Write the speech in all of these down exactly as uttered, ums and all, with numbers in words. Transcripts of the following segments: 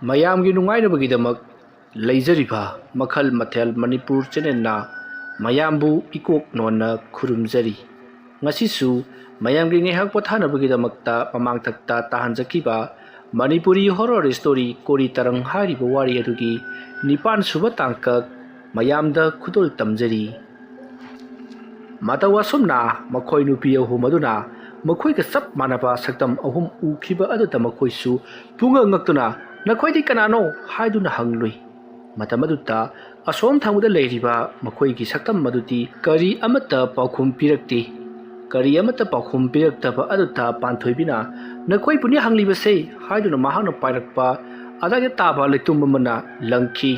ꯃꯌꯥꯝꯒꯤ ꯅꯨꯡꯉꯥꯏꯅꯕꯒꯤꯗꯃꯛ ꯂꯩꯖꯔꯤꯕ ꯃꯈꯜ ꯃꯊꯦꯜ ꯃꯅꯤꯄꯨꯔ ꯆꯦꯅꯦꯜꯅ ꯃꯌꯥꯝꯕꯨ ꯏꯀꯣꯛ ꯅꯣꯟꯅ ꯈꯨꯔꯨꯝꯖꯔꯤ꯫ ꯉꯁꯤꯁꯨ ꯃꯌꯥꯝꯒꯤ ꯉꯥꯏꯍꯥꯛ ꯄꯣꯊꯥꯅꯕꯒꯤꯗꯃꯛꯇ ꯃꯃꯥꯡꯊꯛꯇ ꯇꯥꯍꯟꯖꯈꯤꯕ ꯃꯅꯤꯄꯨꯔꯤ ꯍꯣꯔꯣꯔ ꯁ꯭ꯇꯣꯔꯤ ꯀꯣꯔꯤ ꯇꯔꯪ ꯍꯥꯏꯔꯤꯕ ꯋꯥꯔꯤ ꯑꯗꯨꯒꯤ ꯅꯤꯄꯥꯟ ꯁꯨꯕ ꯇꯥꯡꯀꯛ ꯃꯌꯥꯝꯗ ꯈꯨꯗꯣꯜ ꯇꯝꯖꯔꯤ꯫ ꯃꯇꯧ ꯑꯁꯨꯝꯅ ꯃꯈꯣꯏ ꯅꯨꯄꯤ ꯑꯍꯨꯝ ꯑꯗꯨꯅ ꯃꯈꯣꯏꯒ ꯆꯞ ꯃꯥꯟꯅꯕ ꯁꯛꯇꯝ ꯑꯍꯨꯝ ꯎꯈꯤꯕ ꯑꯗꯨꯗ ꯃꯈꯣꯏꯁꯨ ꯄꯨꯡꯉꯛ ꯉꯛꯇꯨꯅ, "ꯅꯈꯣꯏꯗꯤ ꯀꯅꯥꯅꯣ?" ꯍꯥꯏꯗꯨꯅ ꯍꯪꯂꯨꯏ꯫ ꯃꯇꯝ ꯑꯗꯨꯗ ꯑꯁꯣꯝ ꯊꯪꯕꯗ ꯂꯩꯔꯤꯕ ꯃꯈꯣꯏꯒꯤ ꯁꯛꯇꯝ ꯑꯗꯨꯗꯤ ꯀꯔꯤ ꯑꯃꯠꯇ ꯄꯥꯎꯈꯨꯝ ꯄꯤꯔꯛꯇꯦ꯫ ꯀꯔꯤ ꯑꯃꯠꯇ ꯄꯥꯎꯈꯨꯝ ꯄꯤꯔꯛꯇꯕ ꯑꯗꯨꯗ ꯄꯥꯟꯊꯣꯏꯕꯤꯅ, "ꯅꯈꯣꯏꯕꯨꯅꯤ ꯍꯪꯂꯤꯕꯁꯦ" ꯍꯥꯏꯗꯨꯅ ꯃꯍꯥꯛꯅ ꯄꯥꯏꯔꯛꯄ ꯑꯗꯥꯏꯗ ꯇꯥꯕ ꯂꯩꯇꯨꯝ ꯑꯃꯅ ꯂꯪꯈꯤ꯫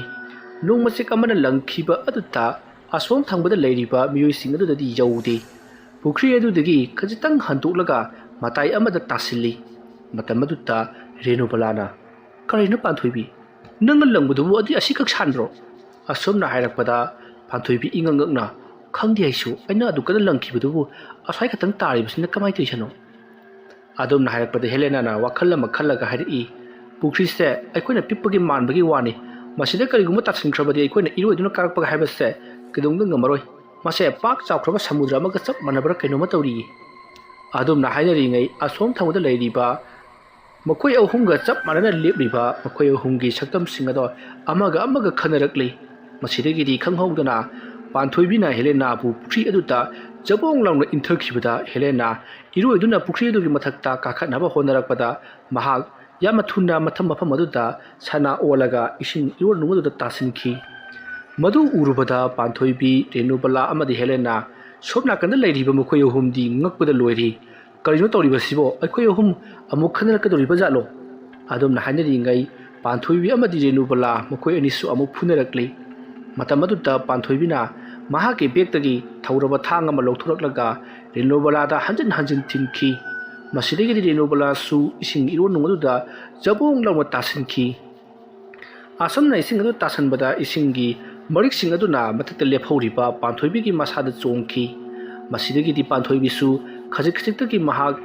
ꯅꯣꯡ ꯃꯆꯦꯛ ꯑꯃꯅ ꯂꯪꯈꯤꯕ ꯑꯗꯨꯗ ꯑꯁꯣꯝ ꯊꯪꯕꯗ ꯂꯩꯔꯤꯕ ꯃꯤꯑꯣꯏꯁꯤꯡ ꯑꯗꯨꯗꯗꯤ ꯌꯧꯗꯦ꯫ ꯄꯨꯈ꯭ꯔꯤ ꯑꯗꯨꯗꯒꯤ ꯈꯖꯤꯛꯇꯪ ꯍꯟꯗꯣꯛꯂꯒ ꯃꯇꯥꯏ ꯑꯃꯗ ꯇꯥꯁꯤꯜꯂꯤ꯫ ꯃꯇꯝ ꯑꯗꯨꯗ ꯔꯦꯅꯨꯕꯂꯥꯅ, "ꯀꯔꯤꯅꯣ ꯄꯥꯟꯊꯣꯏꯕꯤ? ꯅꯪꯅ ꯂꯪꯕꯗꯨꯕꯨ ꯑꯗꯨ ꯑꯁꯤꯈꯛ ꯁꯥꯟꯕ꯭ꯔꯣ?" ꯑꯁꯣꯝꯅ ꯍꯥꯏꯔꯛꯄꯗ ꯄꯥꯟꯊꯣꯏꯕꯤ ꯏꯉꯛ ꯉꯛꯅ, "ꯈꯪꯗꯦ ꯑꯩꯁꯨ, ꯑꯩꯅ ꯑꯗꯨ ꯀꯟꯅ ꯂꯪꯈꯤꯕꯗꯨꯕꯨ ꯑꯁ꯭ꯋꯥꯏ ꯈꯛꯇꯪ ꯇꯥꯔꯤꯕꯁꯤꯅ ꯀꯃꯥꯏꯅ ꯇꯧꯔꯤꯁꯥꯅꯣ?" ꯑꯗꯣꯝꯅ ꯍꯥꯏꯔꯛꯄꯗ ꯍꯦꯂꯦꯅꯥꯅ ꯋꯥꯈꯜ ꯑꯃ ꯈꯜꯂꯒ ꯍꯥꯏꯔꯛꯏ, "ꯄꯨꯈ꯭ꯔꯤꯁꯦ ꯑꯩꯈꯣꯏꯅ ꯄꯤꯛꯄꯒꯤ ꯃꯥꯟꯕꯒꯤ ꯋꯥꯅꯤ꯫ ꯃꯁꯤꯗ ꯀꯔꯤꯒꯨꯝꯕ ꯇꯥꯁꯤꯟꯈ꯭ꯔꯕꯗꯤ ꯑꯩꯈꯣꯏꯅ ꯏꯔꯣꯏꯗꯨꯅ ꯀꯥꯔꯛꯄꯒ ꯍꯥꯏꯕꯁꯦ ꯀꯩꯗꯧꯅꯨꯡꯗ ꯉꯝꯃꯔꯣꯏ꯫ ꯃꯁꯦ ꯄꯥꯛ ꯆꯥꯎꯈ꯭ꯔꯕ ꯁꯃꯨꯗ꯭ꯔ ꯑꯃꯒ ꯆꯞ ꯃꯥꯟꯅꯕ꯭ꯔꯥ ꯀꯩꯅꯣꯝꯃ ꯇꯧꯔꯤꯌꯦ꯫" ꯑꯗꯣꯝꯅ ꯍꯥꯏꯅꯔꯤꯉꯩ ꯑꯁꯣꯝ ꯊꯪꯕꯗ ꯂꯩꯔꯤꯕ ꯃꯈꯣꯏ ꯑꯍꯨꯝꯒ ꯆꯞ ꯃꯥꯟꯅꯅ ꯂꯦꯞꯂꯤꯕ ꯃꯈꯣꯏ ꯑꯍꯨꯝꯒꯤ ꯁꯛꯇꯝꯁꯤꯡ ꯑꯗꯣ ꯑꯃꯒ ꯑꯃꯒ ꯈꯟꯅꯔꯛꯂꯤ꯫ ꯃꯁꯤꯗꯒꯤꯗꯤ ꯈꯪꯍꯧꯗꯅ ꯄꯥꯟꯊꯣꯏꯕꯤꯅ ꯍꯦꯂꯦꯅꯥꯕꯨ ꯄꯨꯈ꯭ꯔꯤ ꯑꯗꯨꯗ ꯖꯕꯣꯡ ꯂꯥꯎꯅ ꯏꯟꯊꯈꯤꯕꯗ ꯍꯦꯂꯦꯅꯥ ꯏꯔꯣꯏꯗꯨꯅ ꯄꯨꯈ꯭ꯔꯤ ꯑꯗꯨꯒꯤ ꯃꯊꯛꯇ ꯀꯥꯈꯠꯅꯕ ꯍꯣꯠꯅꯔꯛꯄꯗ ꯃꯍꯥꯛ ꯌꯥꯝꯅ ꯊꯨꯅ ꯃꯐꯝ ꯃꯐꯝ ꯑꯗꯨꯗ ꯁꯅꯥ ꯑꯣꯜꯂꯒ ꯏꯁꯤꯡ ꯏꯔꯣꯟꯅꯨꯡ ꯑꯗꯨꯗ ꯇꯥꯁꯤꯟꯈꯤ꯫ ꯃꯗꯨ ꯎꯔꯨꯕꯗ ꯄꯥꯟꯊꯣꯏꯕꯤ, ꯔꯦꯅꯨꯕꯂꯥ ꯑꯃꯗꯤ ꯍꯦꯂꯦꯅꯥ ꯁꯣꯝ ꯅꯥꯀꯟꯗ ꯂꯩꯔꯤꯕ ꯃꯈꯣꯏ ꯑꯍꯨꯝꯗꯤ ꯉꯛꯄꯗ ꯂꯣꯏꯔꯤ꯫ "ꯀꯔꯤꯅꯣ ꯇꯧꯔꯤꯕꯁꯤꯕꯣ? ꯑꯩꯈꯣꯏ ꯑꯍꯨꯝ ꯑꯃꯨꯛ ꯈꯟꯅꯔꯛꯀꯗꯧꯔꯤꯕ ꯖꯥꯠꯂꯣ?" ꯑꯗꯣꯝꯅ ꯍꯥꯏꯅꯔꯤꯉꯩ ꯄꯥꯟꯊꯣꯏꯕꯤ ꯑꯃꯗꯤ ꯔꯦꯅꯨꯕꯂꯥ ꯃꯈꯣꯏ ꯑꯅꯤꯁꯨ ꯑꯃꯨꯛ ꯐꯨꯅꯔꯛꯂꯤ꯫ ꯃꯇꯝ ꯑꯗꯨꯗ ꯄꯥꯟꯊꯣꯏꯕꯤꯅ ꯃꯍꯥꯛꯀꯤ ꯕꯦꯛꯇꯒꯤ ꯊꯧꯔꯕ ꯊꯥꯡ ꯑꯃ ꯂꯧꯊꯣꯔꯛꯂꯒ ꯔꯦꯅꯨꯕꯂꯥꯗ ꯍꯟꯖꯤꯟ ꯍꯟꯖꯤꯟ ꯊꯤꯟꯈꯤ꯫ ꯃꯁꯤꯗꯒꯤꯗꯤ ꯔꯦꯅꯨꯕꯂꯥꯁꯨ ꯏꯁꯤꯡ ꯏꯔꯣꯟꯅꯨꯡ ꯑꯗꯨꯗ ꯖꯕꯣꯡ ꯂꯥꯎꯅ ꯇꯥꯁꯤꯟꯈꯤ꯫ ꯑꯁꯨꯝꯅ ꯏꯁꯤꯡ ꯑꯗꯨ ꯇꯥꯁꯤꯟꯕꯗ ꯏꯁꯤꯡꯒꯤ ꯃꯔꯤꯛꯁꯤꯡ ꯑꯗꯨꯅ ꯃꯊꯛꯇ ꯂꯦꯞꯍꯧꯔꯤꯕ ꯄꯥꯟꯊꯣꯏꯕꯤꯒꯤ ꯃꯁꯥꯗ ꯆꯣꯡꯈꯤ꯫ ꯃꯁꯤꯗꯒꯤꯗꯤ ꯄꯥꯟꯊꯣꯏꯕꯤꯁꯨ ꯈꯖꯤꯛ ꯈꯖꯤꯛꯇꯒꯤ ꯃꯍꯥꯛ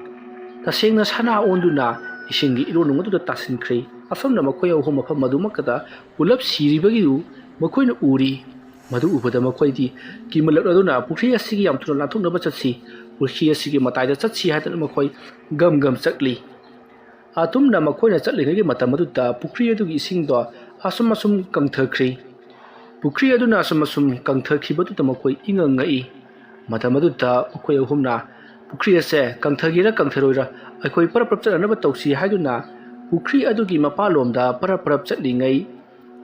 ꯇꯁꯦꯡꯅ ꯁꯅꯥ ꯑꯣꯟꯗꯨꯅ ꯏꯁꯤꯡꯒꯤ ꯏꯔꯣꯟꯅꯨꯡ ꯑꯗꯨꯗ ꯇꯥꯁꯤꯟꯈ꯭ꯔꯦ꯫ ꯑꯁꯨꯝꯅ ꯃꯈꯣꯏ ꯑꯍꯨꯝ ꯃꯐꯝ ꯑꯗꯨꯃꯛꯇꯗ ꯄꯨꯂꯞ ꯁꯤꯔꯤꯕꯒꯤꯗꯨ ꯃꯈꯣꯏꯅ ꯎꯔꯤ꯫ ꯃꯗꯨ ꯎꯕꯗ ꯃꯈꯣꯏꯗꯤ ꯀꯤꯃꯜꯂꯛꯂꯗꯨꯅ ꯄꯨꯈ꯭ꯔꯤ ꯑꯁꯤꯒꯤ ꯌꯥꯝ ꯊꯨꯅ ꯂꯥꯟꯊꯣꯛꯅꯕ ꯆꯠꯁꯤ, ꯄꯨꯈ꯭ꯔꯤ ꯑꯁꯤꯒꯤ ꯃꯇꯥꯏꯗ ꯆꯠꯁꯤ ꯍꯥꯏꯗꯨꯅ ꯃꯈꯣꯏ ꯒꯝ ꯒꯝ ꯆꯠꯂꯤ꯫ ꯑꯗꯨꯝꯅ ꯃꯈꯣꯏꯅ ꯆꯠꯂꯤꯉꯩꯒꯤ ꯃꯇꯝ ꯑꯗꯨꯗ ꯄꯨꯈ꯭ꯔꯤ ꯑꯗꯨꯒꯤ ꯏꯁꯤꯡꯗꯣ ꯑꯁꯨꯝ ꯑꯁꯨꯝ ꯀꯪꯊꯈ꯭ꯔꯤ꯫ ꯄꯨꯈ꯭ꯔꯤ ꯑꯗꯨꯅ ꯑꯁꯨꯝ ꯑꯁꯨꯝ ꯀꯪꯊꯈꯤꯕꯗꯨꯗ ꯃꯈꯣꯏ ꯏꯉꯛ ꯉꯛꯏ꯫ ꯃꯇꯝ ꯑꯗꯨꯗ ꯃꯈꯣꯏ ꯑꯍꯨꯝꯅ ꯄꯨꯈ꯭ꯔꯤ ꯑꯁꯦ ꯀꯪꯊꯒꯦꯔꯥ ꯀꯪꯊꯔꯣꯏꯔꯥ ꯑꯩꯈꯣꯏ ꯄꯔꯞ ꯄꯔꯞ ꯆꯠꯅꯅꯕ ꯇꯧꯁꯤ ꯍꯥꯏꯗꯨꯅ ꯄꯨꯈ꯭ꯔꯤ ꯑꯗꯨꯒꯤ ꯃꯄꯥꯟꯂꯣꯝꯗ ꯄꯔꯞ ꯄꯔꯞ ꯆꯠꯂꯤꯉꯩ,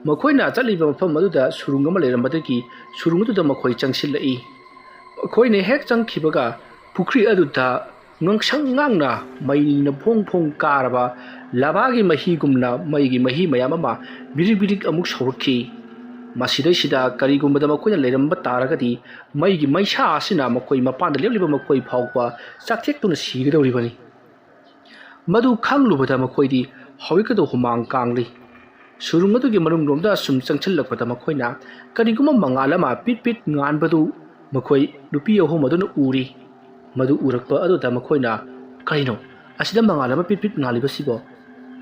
ꯃꯈꯣꯏꯅ ꯆꯠꯂꯤꯕ ꯃꯐꯝ ꯑꯗꯨꯗ ꯁꯨꯔꯨꯡ ꯑꯃ ꯂꯩꯔꯝꯕꯗꯒꯤ ꯁꯨꯔꯨꯡ ꯑꯗꯨꯗ ꯃꯈꯣꯏ ꯆꯪꯁꯤꯜꯂꯛꯏ꯫ ꯃꯈꯣꯏꯅ ꯍꯦꯛ ꯆꯪꯈꯤꯕꯒ ꯄꯨꯈ꯭ꯔꯤ ꯑꯗꯨꯗ ꯉꯥꯡꯁꯪ ꯉꯥꯡꯅ ꯃꯩꯅ ꯐꯣꯡ ꯐꯣꯡ ꯀꯥꯔꯕ ꯂꯕꯥꯒꯤ ꯃꯍꯤꯒꯨꯝꯅ ꯃꯩꯒꯤ ꯃꯍꯤ ꯃꯌꯥꯝ ꯑꯃ ꯕꯤꯔꯤꯛ ꯕꯤꯔꯤꯛ ꯑꯃꯨꯛ ꯁꯧꯔꯛꯈꯤ꯫ ꯃꯁꯤꯗꯩꯁꯤꯗ ꯀꯔꯤꯒꯨꯝꯕꯗ ꯃꯈꯣꯏꯅ ꯂꯩꯔꯝꯕ ꯇꯥꯔꯒꯗꯤ ꯃꯩꯒꯤ ꯃꯩꯁꯥ ꯑꯁꯤꯅ ꯃꯈꯣꯏ ꯃꯄꯥꯟꯗ ꯂꯦꯞꯂꯤꯕ ꯃꯈꯣꯏ ꯐꯥꯎꯕ ꯆꯥꯛꯊꯦꯛꯇꯨꯅ ꯁꯤꯒꯗꯧꯔꯤꯕꯅꯤ꯫ ꯃꯗꯨ ꯈꯪꯂꯨꯕꯗ ꯃꯈꯣꯏꯗꯤ ꯍꯧꯖꯤꯛꯀꯗꯨ ꯍꯨꯃꯥꯡ ꯀꯥꯡꯂꯤ꯫ ꯁꯨꯔꯨꯡ ꯑꯗꯨꯒꯤ ꯃꯅꯨꯡꯂꯣꯝꯗ ꯁꯨꯝ ꯆꯪꯁꯤꯜꯂꯛꯄꯗ ꯃꯈꯣꯏꯅ ꯀꯔꯤꯒꯨꯝꯕ ꯃꯉꯥꯜ ꯑꯃ ꯄꯤꯠ ꯄꯤꯠ ꯉꯥꯟꯕꯗꯨ ꯃꯈꯣꯏ ꯅꯨꯄꯤ ꯑꯍꯨꯝ ꯑꯗꯨꯅ ꯎꯔꯤ꯫ ꯃꯗꯨ ꯎꯔꯛꯄ ꯑꯗꯨꯗ ꯃꯈꯣꯏꯅ, "ꯀꯔꯤꯅꯣ? ꯑꯁꯤꯗ ꯃꯉꯥꯜ ꯑꯃ ꯄꯤꯠ ꯄꯤꯠ ꯉꯥꯜꯂꯤꯕꯁꯤꯕꯣ?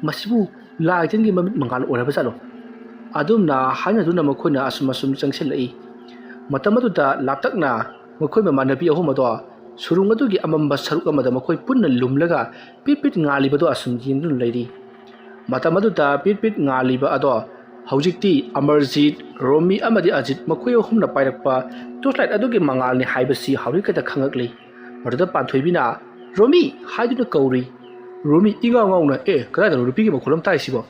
ꯃꯁꯤꯕꯨ ꯂꯥꯏ ꯇꯤꯟꯒꯤ ꯃꯃꯤꯠ ꯃꯉꯥꯜ ꯑꯣꯏꯔꯕ ꯖꯥꯠꯂꯣ?" ꯑꯗꯨꯝꯅ ꯍꯥꯏꯅꯗꯨꯅ ꯃꯈꯣꯏꯅ ꯑꯁꯨꯝ ꯑꯁꯨꯝ ꯆꯪꯁꯤꯜꯂꯛꯏ꯫ ꯃꯇꯝ ꯑꯗꯨꯗ ꯂꯥꯞꯇꯛꯅ ꯃꯈꯣꯏ ꯃꯃꯥꯟꯅꯕꯤ ꯑꯍꯨꯝ ꯑꯗꯣ ꯁꯨꯔꯨꯡ ꯑꯗꯨꯒꯤ ꯑꯃꯝꯕ ꯁꯔꯨꯛ ꯑꯃꯗ ꯃꯈꯣꯏ ꯄꯨꯟꯅ ꯂꯨꯝꯂꯒ ꯄꯤꯠ ꯄꯤꯠ ꯉꯥꯜꯂꯤꯕꯗꯣ ꯑꯁꯨꯝ ꯌꯦꯡꯗꯨꯅ ꯂꯩꯔꯤ꯫ ꯃꯇꯝ ꯑꯗꯨꯗ ꯄꯤꯠ ꯄꯤꯠ ꯉꯥꯜꯂꯤꯕ ꯑꯗꯣ ꯍꯧꯖꯤꯛꯇꯤ ꯑꯃꯔꯖꯤꯠ, ꯔꯣꯃꯤ ꯑꯃꯗꯤ ꯑꯖꯤꯠ ꯃꯈꯣꯏ ꯑꯍꯨꯝꯅ ꯄꯥꯏꯔꯛꯄ ꯇꯣꯔꯆ ꯂꯥꯏꯠ ꯑꯗꯨꯒꯤ ꯃꯉꯥꯜꯅꯤ ꯍꯥꯏꯕꯁꯤ ꯍꯧꯖꯤꯛꯈꯛꯇ ꯈꯪꯉꯛꯂꯤ꯫ ꯃꯗꯨꯗ ꯄꯥꯟꯊꯣꯏꯕꯤꯅ "ꯔꯣꯃꯤ" ꯍꯥꯏꯗꯨꯅ ꯀꯧꯔꯤ꯫ ꯔꯣꯃꯤ ꯏꯉꯥꯎ ꯉꯥꯎꯅ, "ꯑꯦ, ꯀꯗꯥꯏꯗꯅꯣ ꯅꯨꯄꯤꯒꯤ ꯃꯈꯣꯜ ꯑꯃ ꯇꯥꯏꯁꯤꯕꯣ?"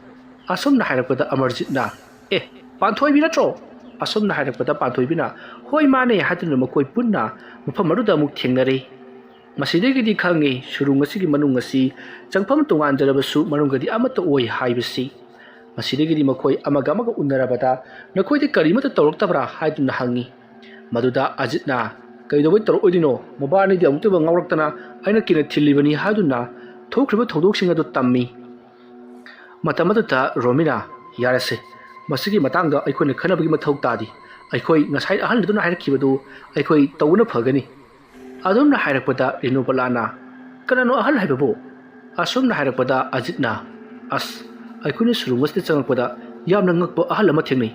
ꯑꯁꯨꯝꯅ ꯍꯥꯏꯔꯛꯄꯗ ꯑꯃꯔꯖꯤꯠꯅ, "ꯑꯦ, ꯄꯥꯟꯊꯣꯏꯕꯤ ꯅꯠꯇ꯭ꯔꯣ?" ꯑꯁꯨꯝꯅ ꯍꯥꯏꯔꯛꯄꯗ ꯄꯥꯟꯊꯣꯏꯕꯤꯅ, "ꯍꯣꯏ, ꯃꯥꯅꯦ" ꯍꯥꯏꯗꯨꯅ ꯃꯈꯣꯏ ꯄꯨꯟꯅ ꯃꯐꯝ ꯑꯗꯨꯗ ꯑꯃꯨꯛ ꯊꯦꯡꯅꯔꯦ꯫ ꯃꯁꯤꯗꯒꯤꯗꯤ ꯈꯪꯉꯤ ꯁꯨꯔꯨꯡ ꯑꯁꯤꯒꯤ ꯃꯅꯨꯡ ꯑꯁꯤ ꯆꯪꯐꯝ ꯇꯣꯉꯥꯟꯖꯔꯕꯁꯨ ꯃꯅꯨꯡꯒꯗꯤ ꯑꯃꯠꯇ ꯑꯣꯏ ꯍꯥꯏꯕꯁꯤ꯫ ꯃꯁꯤꯗꯒꯤꯗꯤ ꯃꯈꯣꯏ ꯑꯃꯒ ꯑꯃꯒ ꯎꯅꯔꯕꯗ, "ꯅꯈꯣꯏꯗꯤ ꯀꯔꯤꯃꯠꯇ ꯇꯧꯔꯛꯇꯕ꯭ꯔꯥ?" ꯍꯥꯏꯗꯨꯅ ꯍꯪꯉꯤ꯫ ꯃꯗꯨꯗ ꯑꯖꯤꯠꯅ, "ꯀꯩꯗꯧꯕꯩ ꯇꯧꯔꯛꯑꯣꯏꯗꯣꯏꯅꯣ? ꯃꯕꯥꯅꯤꯗꯤ ꯑꯃꯨꯛꯇꯣꯏꯕ ꯉꯥꯎꯔꯛꯇꯅ ꯑꯩꯅ ꯀꯤꯅ ꯊꯤꯜꯂꯤꯕꯅꯤ" ꯍꯥꯏꯗꯨꯅ ꯊꯣꯛꯈ꯭ꯔꯤꯕ ꯊꯧꯗꯣꯛꯁꯤꯡ ꯑꯗꯨ ꯇꯝꯃꯤ꯫ ꯃꯇꯝ ꯑꯗꯨꯗ ꯔꯣꯃꯤꯅ, "ꯌꯥꯔꯦꯁꯦ, ꯃꯁꯤꯒꯤ ꯃꯇꯥꯡꯗ ꯑꯩꯈꯣꯏꯅ ꯈꯟꯅꯕꯒꯤ ꯃꯊꯧ ꯇꯥꯗꯦ꯫ ꯑꯩꯈꯣꯏ ꯉꯁꯥꯏ ꯑꯍꯜ ꯑꯗꯨꯅ ꯍꯥꯏꯔꯛꯈꯤꯕꯗꯨ ꯑꯩꯈꯣꯏ ꯇꯧꯕꯅ ꯐꯒꯅꯤ"꯫ ꯑꯗꯨꯝꯅ ꯍꯥꯏꯔꯛꯄꯗ ꯔꯤꯅꯨꯕꯂꯥꯅ, "ꯀꯅꯥꯅꯣ ꯑꯍꯜ ꯍꯥꯏꯕꯕꯨ?" ꯑꯁꯨꯝꯅ ꯍꯥꯏꯔꯛꯄꯗ ꯑꯖꯤꯠꯅ, "ꯑꯁ, ꯑꯩꯈꯣꯏꯅ ꯁꯨꯔꯨꯡ ꯑꯁꯤꯗ ꯆꯪꯂꯛꯄꯗ ꯌꯥꯝꯅ ꯉꯛꯄ ꯑꯍꯜ ꯑꯃ ꯊꯦꯡꯅꯩ꯫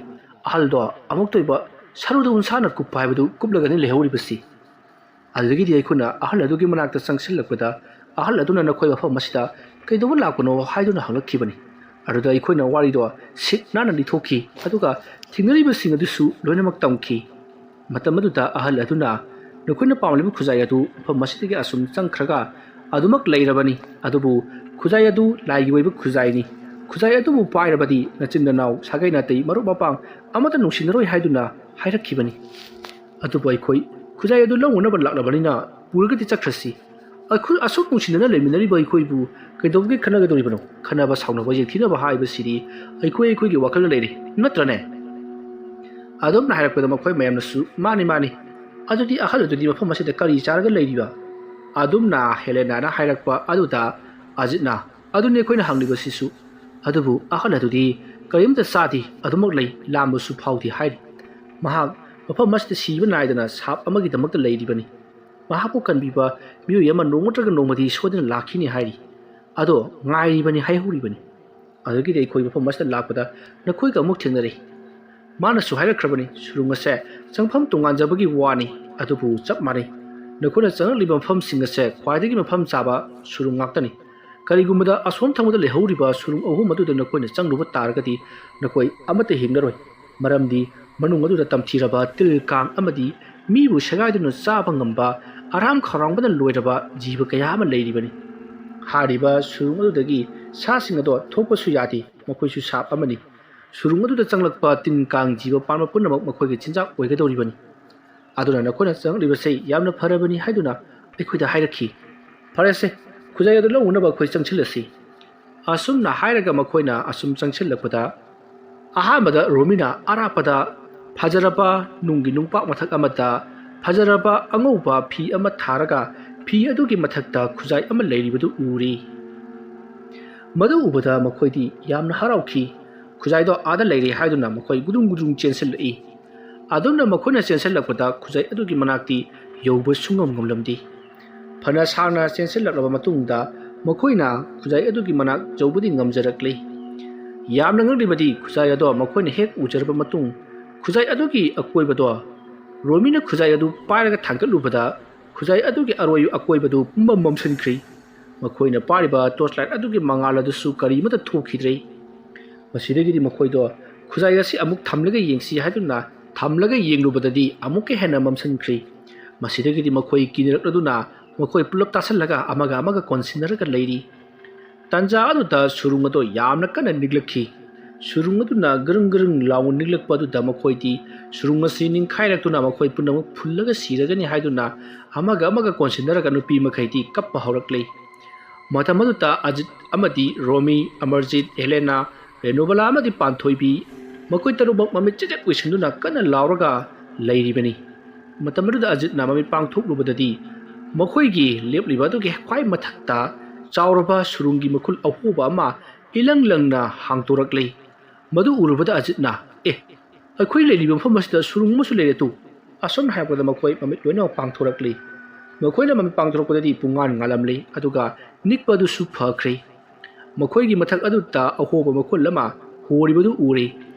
ꯑꯍꯜꯗꯣ ꯑꯃꯨꯛꯇ ꯑꯣꯏꯕ ꯁꯔꯨꯗ ꯎꯟꯁꯥꯅ ꯀꯨꯞꯄ ꯍꯥꯏꯕꯗꯨ ꯀꯨꯞꯂꯒꯅꯤ ꯂꯩꯍꯧꯔꯤꯕꯁꯤ꯫ ꯑꯗꯨꯗꯒꯤꯗꯤ ꯑꯩꯈꯣꯏꯅ ꯑꯍꯜ ꯑꯗꯨꯒꯤ ꯃꯅꯥꯛꯇ ꯆꯪꯁꯤꯜꯂꯛꯄꯗ, ꯑꯍꯜ ꯑꯗꯨꯅ ꯅꯈꯣꯏ ꯃꯐꯝ ꯑꯁꯤꯗ ꯀꯩꯗꯧꯕ ꯂꯥꯛꯄꯅꯣ ꯍꯥꯏꯗꯨꯅ ꯍꯪꯂꯛꯈꯤꯕꯅꯤ꯫ ꯑꯗꯨꯗ ꯑꯩꯈꯣꯏꯅ ꯋꯥꯔꯤꯗꯣ ꯁꯤꯠ ꯅꯥꯟꯅ ꯂꯤꯊꯣꯛꯈꯤ, ꯑꯗꯨꯒ ꯊꯦꯡꯅꯔꯤꯕꯁꯤꯡ ꯑꯗꯨꯁꯨ ꯂꯣꯏꯅꯃꯛ ꯇꯝꯈꯤ꯫ ꯃꯇꯝ ꯑꯗꯨꯗ ꯑꯍꯜ ꯑꯗꯨꯅ, "ꯅꯈꯣꯏꯅ ꯄꯥꯝꯂꯤꯕ ꯈꯨꯖꯥꯏ ꯑꯗꯨ ꯃꯐꯝ ꯑꯁꯤꯗꯒꯤ ꯑꯁꯨꯝ ꯆꯪꯈ꯭ꯔꯒ ꯑꯗꯨꯃꯛ ꯂꯩꯔꯕꯅꯤ, ꯑꯗꯨꯕꯨ ꯈꯨꯖꯥꯏ ꯑꯗꯨ ꯂꯥꯏꯒꯤ ꯑꯣꯏꯕ ꯈꯨꯖꯥꯏꯅꯤ꯫ ꯈꯨꯖꯥꯏ ꯑꯗꯨꯕꯨ ꯄꯥꯏꯔꯕꯗꯤ ꯅꯆꯤꯟ ꯅꯅꯥꯎ, ꯁꯥꯒꯩ ꯅꯥꯇꯩ, ꯃꯔꯨꯞ ꯃꯄꯥꯡ ꯑꯃꯠꯇ ꯅꯨꯡꯁꯤꯅꯔꯣꯏ" ꯍꯥꯏꯗꯨꯅ ꯍꯥꯏꯔꯛꯈꯤꯕꯅꯤ꯫ ꯑꯗꯨꯕꯨ ꯑꯩꯈꯣꯏ ꯈꯨꯖꯥꯏ ꯑꯗꯨ ꯂꯧꯅꯅꯕ ꯂꯥꯛꯂꯕꯅꯤꯅ ꯄꯨꯔꯒꯗꯤ ꯆꯠꯈ꯭ꯔꯁꯤ꯫ ꯑꯩꯈꯣꯏ ꯑꯁꯨꯛ ꯅꯨꯡꯁꯤꯅꯅ ꯂꯩꯃꯤꯟꯅꯔꯤꯕ ꯑꯩꯈꯣꯏꯕꯨ ꯀꯩꯗꯧꯕꯒꯤ ꯈꯠꯅꯒꯗꯧꯔꯤꯕꯅꯣ? ꯈꯠꯅꯕ ꯁꯥꯎꯅꯕ ꯌꯦꯡꯊꯤꯅꯕ ꯍꯥꯏꯕꯁꯤꯗꯤ ꯑꯩꯈꯣꯏ ꯑꯩꯈꯣꯏꯒꯤ ꯋꯥꯈꯜꯗ ꯂꯩꯔꯦ, ꯅꯠꯇ꯭ꯔꯅꯦ? ꯑꯗꯨꯝꯅ ꯍꯥꯏꯔꯛꯄꯗ ꯃꯈꯣꯏ ꯃꯌꯥꯝꯅꯁꯨ, "ꯃꯥꯅꯤ, ꯃꯥꯅꯤ꯫ ꯑꯗꯨꯗꯤ ꯑꯍꯜ ꯑꯗꯨꯗꯤ ꯃꯐꯝ ꯑꯁꯤꯗ ꯀꯔꯤ ꯆꯥꯔꯒ ꯂꯩꯔꯤꯕ?" ꯑꯗꯨꯝꯅ ꯍꯦꯂꯦꯅꯥꯅ ꯍꯥꯏꯔꯛꯄ ꯑꯗꯨꯗ ꯑꯖꯤꯠꯅ, "ꯑꯗꯨꯅꯤ ꯑꯩꯈꯣꯏꯅ ꯍꯪꯂꯤꯕꯁꯤꯁꯨ꯫ ꯑꯗꯨꯕꯨ ꯑꯍꯜ ꯑꯗꯨꯗꯤ ꯀꯔꯤꯝꯇ ꯆꯥꯗꯦ, ꯑꯗꯨꯃꯛ ꯂꯩ, ꯂꯥꯝꯕꯁꯨ ꯐꯥꯎꯗꯦ" ꯍꯥꯏꯔꯤ꯫ "ꯃꯍꯥꯛ ꯃꯐꯝ ꯑꯁꯤꯗ ꯁꯤꯕ ꯅꯥꯏꯗꯅ ꯁꯥꯞ ꯑꯃꯒꯤꯗꯃꯛꯇ ꯂꯩꯔꯤꯕꯅꯤ꯫ ꯃꯍꯥꯛꯄꯨ ꯀꯟꯕꯤꯕ ꯃꯤꯑꯣꯏ ꯑꯃ ꯅꯣꯡꯃ ꯅꯠꯇ꯭ꯔꯒ ꯅꯣꯡꯃꯗꯤ ꯁꯣꯏꯗꯅ ꯂꯥꯛꯈꯤꯅꯤ" ꯍꯥꯏꯔꯤ꯫ "ꯑꯗꯣ ꯉꯥꯏꯔꯤꯕꯅꯤ" ꯍꯥꯏꯍꯧꯔꯤꯕꯅꯤ꯫ ꯑꯗꯨꯗꯒꯤꯗꯤ ꯑꯩꯈꯣꯏ ꯃꯐꯝ ꯑꯁꯤꯗ ꯂꯥꯛꯄꯗ ꯅꯈꯣꯏꯒ ꯑꯃꯨꯛ ꯊꯦꯡꯅꯔꯦ꯫ ꯃꯥꯅꯁꯨ ꯍꯥꯏꯔꯛꯈ꯭ꯔꯕꯅꯤ, ꯁꯨꯔꯨꯡ ꯑꯁꯦ ꯆꯪꯐꯝ ꯇꯣꯉꯥꯟꯖꯕꯒꯤ ꯋꯥꯅꯤ, ꯑꯗꯨꯕꯨ ꯆꯞ ꯃꯥꯟꯅꯩ꯫ ꯅꯈꯣꯏꯅ ꯆꯪꯂꯛꯂꯤꯕ ꯃꯐꯝꯁꯤꯡ ꯑꯁꯦ ꯈ꯭ꯋꯥꯏꯗꯒꯤ ꯃꯐꯝ ꯆꯥꯕ ꯁꯨꯔꯨꯡ ꯉꯥꯛꯇꯅꯤ꯫ ꯀꯔꯤꯒꯨꯝꯕꯗ ꯑꯁꯣꯝ ꯊꯪꯕꯗ ꯂꯩꯍꯧꯔꯤꯕ ꯁꯨꯔꯨꯡ ꯑꯍꯨꯝ ꯑꯗꯨꯗ ꯅꯈꯣꯏꯅ ꯆꯪꯂꯨꯕ ꯇꯥꯔꯒꯗꯤ ꯅꯈꯣꯏ ꯑꯃꯠꯇ ꯍꯤꯡꯂꯔꯣꯏ꯫ ꯃꯔꯝꯗꯤ ꯃꯅꯨꯡ ꯑꯗꯨꯗ ꯇꯝꯊꯤꯔꯕ ꯇꯤꯜ ꯀꯥꯡ ꯑꯃꯗꯤ ꯃꯤꯕꯨ ꯁꯦꯒꯥꯏꯗꯨꯅ ꯆꯥꯕ ꯉꯝꯕ ꯑꯔꯥꯝ ꯈꯧꯔꯥꯡꯕꯅ ꯂꯣꯏꯔꯕ ꯖꯤꯕ ꯀꯌꯥ ꯑꯃ ꯂꯩꯔꯤꯕꯅꯤ꯫ ꯍꯥꯏꯔꯤꯕ ꯁꯨꯔꯨꯡ ꯑꯗꯨꯗꯒꯤ ꯁꯥꯁꯤꯡ ꯑꯗꯣ ꯊꯣꯛꯄꯁꯨ ꯌꯥꯗꯦ, ꯃꯈꯣꯏꯁꯨ ꯁꯥꯞ ꯑꯃꯅꯤ꯫ ꯁꯨꯔꯨꯡ ꯑꯗꯨꯗ ꯆꯪꯂꯛꯄ ꯇꯤꯟ ꯀꯥꯡ ꯖꯤꯕ ꯄꯥꯟꯕ ꯄꯨꯝꯅꯃꯛ ꯃꯈꯣꯏꯒꯤ ꯆꯤꯟꯖꯥꯛ ꯑꯣꯏꯒꯗꯧꯔꯤꯕꯅꯤ꯫ ꯑꯗꯨꯅ ꯅꯈꯣꯏꯅ ꯆꯪꯂꯛꯂꯤꯕꯁꯦ ꯌꯥꯝꯅ ꯐꯔꯕꯅꯤ ꯍꯥꯏꯗꯨꯅ ꯑꯩꯈꯣꯏꯗ ꯍꯥꯏꯔꯛꯈꯤ꯫ "ꯐꯔꯦꯁꯦ, ꯈꯨꯖꯥꯏ ꯑꯗꯨ ꯂꯧꯅꯅꯕ ꯑꯩꯈꯣꯏ ꯆꯪꯁꯤꯜꯂꯁꯤ"꯫ ꯑꯁꯨꯝꯅ ꯍꯥꯏꯔꯒ ꯃꯈꯣꯏꯅ ꯑꯁꯨꯝ ꯆꯪꯁꯤꯜꯂꯛꯄꯗ, ꯑꯍꯥꯟꯕꯗ ꯔꯣꯃꯤꯅ ꯑꯔꯥꯞꯄꯗ ꯐꯖꯔꯕ ꯅꯨꯡꯒꯤ ꯅꯨꯡꯄꯥꯛ ꯃꯊꯛ ꯑꯃꯗ ꯐꯖꯔꯕ ꯑꯉꯧꯕ ꯐꯤ ꯑꯃ ꯊꯥꯔꯒ ꯐꯤ ꯑꯗꯨꯒꯤ ꯃꯊꯛꯇ ꯈꯨꯖꯥꯏ ꯑꯃ ꯂꯩꯔꯤꯕꯗꯨ ꯎꯔꯤ꯫ ꯃꯗꯨ ꯎꯕꯗ ꯃꯈꯣꯏꯗꯤ ꯌꯥꯝꯅ ꯍꯔꯥꯎꯈꯤ꯫ ꯈꯨꯖꯥꯏꯗꯣ ꯑꯥꯗ ꯂꯩꯔꯦ ꯍꯥꯏꯗꯨꯅ ꯃꯈꯣꯏ ꯒꯨꯗꯨꯡ ꯒꯨꯗꯨꯡ ꯆꯦꯟꯁꯤꯜꯂꯛꯏ꯫ ꯑꯗꯨꯝꯅ ꯃꯈꯣꯏꯅ ꯆꯦꯟꯁꯤꯜꯂꯛꯄꯗ ꯈꯨꯖꯥꯏ ꯑꯗꯨꯒꯤ ꯃꯅꯥꯛꯇꯤ ꯌꯧꯕ ꯁꯨꯡꯉꯝ ꯉꯝꯂꯝꯗꯦ꯫ ꯐꯅ ꯁꯥꯡꯅ ꯆꯦꯟꯁꯤꯜꯂꯛꯂꯕ ꯃꯇꯨꯡꯗ ꯃꯈꯣꯏꯅ ꯈꯨꯖꯥꯏ ꯑꯗꯨꯒꯤ ꯃꯅꯥꯛ ꯌꯧꯕꯗꯤ ꯉꯝꯖꯔꯛꯂꯦ꯫ ꯌꯥꯝꯅ ꯉꯛꯂꯤꯕꯗꯤ ꯈꯨꯖꯥꯏ ꯑꯗꯣ ꯃꯈꯣꯏꯅ ꯍꯦꯛ ꯎꯖꯔꯕ ꯃꯇꯨꯡ ꯈꯨꯖꯥꯏ ꯑꯗꯨꯒꯤ ꯑꯀꯣꯏꯕꯗꯣ ꯔꯣꯃꯤꯅ ꯈꯨꯖꯥꯏ ꯑꯗꯨ ꯄꯥꯏꯔꯒ ꯊꯥꯡꯒꯠꯂꯨꯕꯗ ꯈꯨꯖꯥꯏ ꯑꯗꯨꯒꯤ ꯑꯔꯣꯏ ꯑꯀꯣꯏꯕꯗꯨ ꯄꯨꯝꯕ ꯃꯝꯁꯤꯟꯈ꯭ꯔꯤ꯫ ꯃꯈꯣꯏꯅ ꯄꯥꯏꯔꯤꯕ torch light ꯑꯗꯨꯒꯤ ꯃꯉꯥꯜ ꯑꯗꯨꯁꯨ ꯀꯔꯤꯃꯠꯇ ꯊꯣꯛꯈꯤꯗ꯭ꯔꯦ꯫ ꯃꯁꯤꯗꯒꯤꯗꯤ ꯃꯈꯣꯏꯗꯣ ꯈꯨꯖꯥꯏ ꯑꯁꯤ ꯑꯃꯨꯛ ꯊꯝꯂꯒ ꯌꯦꯡꯁꯤ ꯍꯥꯏꯗꯨꯅ ꯊꯝꯂꯒ ꯌꯦꯡꯂꯨꯕꯗꯗꯤ ꯑꯃꯨꯛꯀ ꯍꯦꯟꯅ ꯃꯝꯁꯤꯟꯈ꯭ꯔꯤ꯫ ꯃꯁꯤꯗꯒꯤꯗꯤ ꯃꯈꯣꯏ ꯀꯤꯅꯔꯛꯂꯗꯨꯅ ꯃꯈꯣꯏ ꯄꯨꯂꯞ ꯇꯥꯁꯜꯂꯒ ꯑꯃꯒ ꯑꯃꯒ ꯀꯣꯟꯁꯤꯟꯅꯔꯒ ꯂꯩꯔꯤ꯫ ꯇꯥꯟꯖꯥ ꯑꯗꯨꯗ ꯁꯨꯔꯨꯡ ꯑꯗꯣ ꯌꯥꯝꯅ ꯀꯟꯅ ꯅꯤꯛꯂꯛꯈꯤ꯫ ꯁꯨꯔꯨꯡ ꯑꯗꯨꯅ ꯒ꯭ꯔꯪ ꯒ꯭ꯔꯪ ꯂꯥꯎꯅ ꯅꯤꯛꯂꯛꯄ ꯑꯗꯨꯗ ꯃꯈꯣꯏꯗꯤ ꯁꯨꯔꯨꯡ ꯑꯁꯤ ꯅꯤꯡꯈꯥꯏꯔꯛꯇꯨꯅ ꯃꯈꯣꯏ ꯄꯨꯝꯅꯃꯛ ꯐꯨꯜꯂꯒ ꯁꯤꯔꯒꯅꯤ ꯍꯥꯏꯗꯨꯅ ꯑꯃꯒ ꯑꯃꯒ ꯀꯣꯟꯁꯤꯟꯅꯔꯒ ꯅꯨꯄꯤ ꯃꯈꯩꯗꯤ ꯀꯞꯄ ꯍꯧꯔꯛꯂꯤ꯫ ꯃꯇꯝ ꯑꯗꯨꯗ ꯑꯖꯤꯠ ꯑꯃꯗꯤ ꯔꯣꯃꯤ, ꯑꯃꯔꯖꯤꯠ, ꯍꯦꯂꯦꯅꯥ, ꯔꯦꯅꯨꯕꯂꯥ ꯑꯃꯗꯤ ꯄꯥꯟꯊꯣꯏꯕꯤ ꯃꯈꯣꯏ ꯇꯔꯨꯛꯃꯛ ꯃꯃꯤꯠ ꯆꯦꯆꯦꯠ ꯎꯏꯁꯤꯟꯗꯨꯅ ꯀꯟꯅ ꯂꯥꯎꯔꯒ ꯂꯩꯔꯤꯕꯅꯤ꯫ ꯃꯇꯝ ꯑꯗꯨꯗ ꯑꯖꯤꯠꯅ ꯃꯃꯤꯠ ꯄꯥꯡꯊꯣꯛꯂꯨꯕꯗꯗꯤ ꯃꯈꯣꯏꯒꯤ ꯂꯦꯞꯂꯤꯕ ꯑꯗꯨꯒꯤ ꯈ꯭ꯋꯥꯏ ꯃꯊꯛꯇ ꯆꯥꯎꯔꯕ ꯁꯨꯔꯨꯡꯒꯤ ꯃꯈꯨꯜ ꯑꯍꯣꯕ ꯑꯃ ꯏꯂꯪ ꯂꯪꯅ ꯍꯥꯡꯗꯣꯔꯛꯂꯤ꯫ ꯃꯗꯨ ꯎꯔꯨꯕꯗ ꯑꯖꯤꯠꯅ, "ꯑꯦ, ꯑꯩꯈꯣꯏ ꯂꯩꯔꯤꯕ ꯃꯐꯝ ꯑꯁꯤꯗ ꯁꯨꯔꯨꯡ ꯑꯃꯁꯨ ꯂꯩꯔꯦ ꯇꯨ!" ꯑꯁꯨꯝꯅ ꯍꯥꯏꯔꯛꯄꯗ ꯃꯈꯣꯏ ꯃꯃꯤꯠ ꯂꯣꯏꯅꯃꯛ ꯄꯥꯡꯊꯣꯔꯛꯂꯤ꯫ ꯃꯈꯣꯏꯅ ꯃꯃꯤꯠ ꯄꯥꯡꯊꯣꯔꯛꯄꯗꯗꯤ ꯄꯨꯡꯉꯥꯟ ꯉꯥꯜꯂꯝꯂꯤ, ꯑꯗꯨꯒ ꯅꯤꯛꯄ ꯑꯗꯨꯁꯨ ꯐꯈ꯭ꯔꯦ꯫ ꯃꯈꯣꯏꯒꯤ ꯃꯊꯛ ꯑꯗꯨꯗ ꯑꯍꯣꯕ ꯃꯈꯨꯜ ꯑꯃ ꯍꯣꯔꯤꯕꯗꯨ ꯎꯔꯦ꯫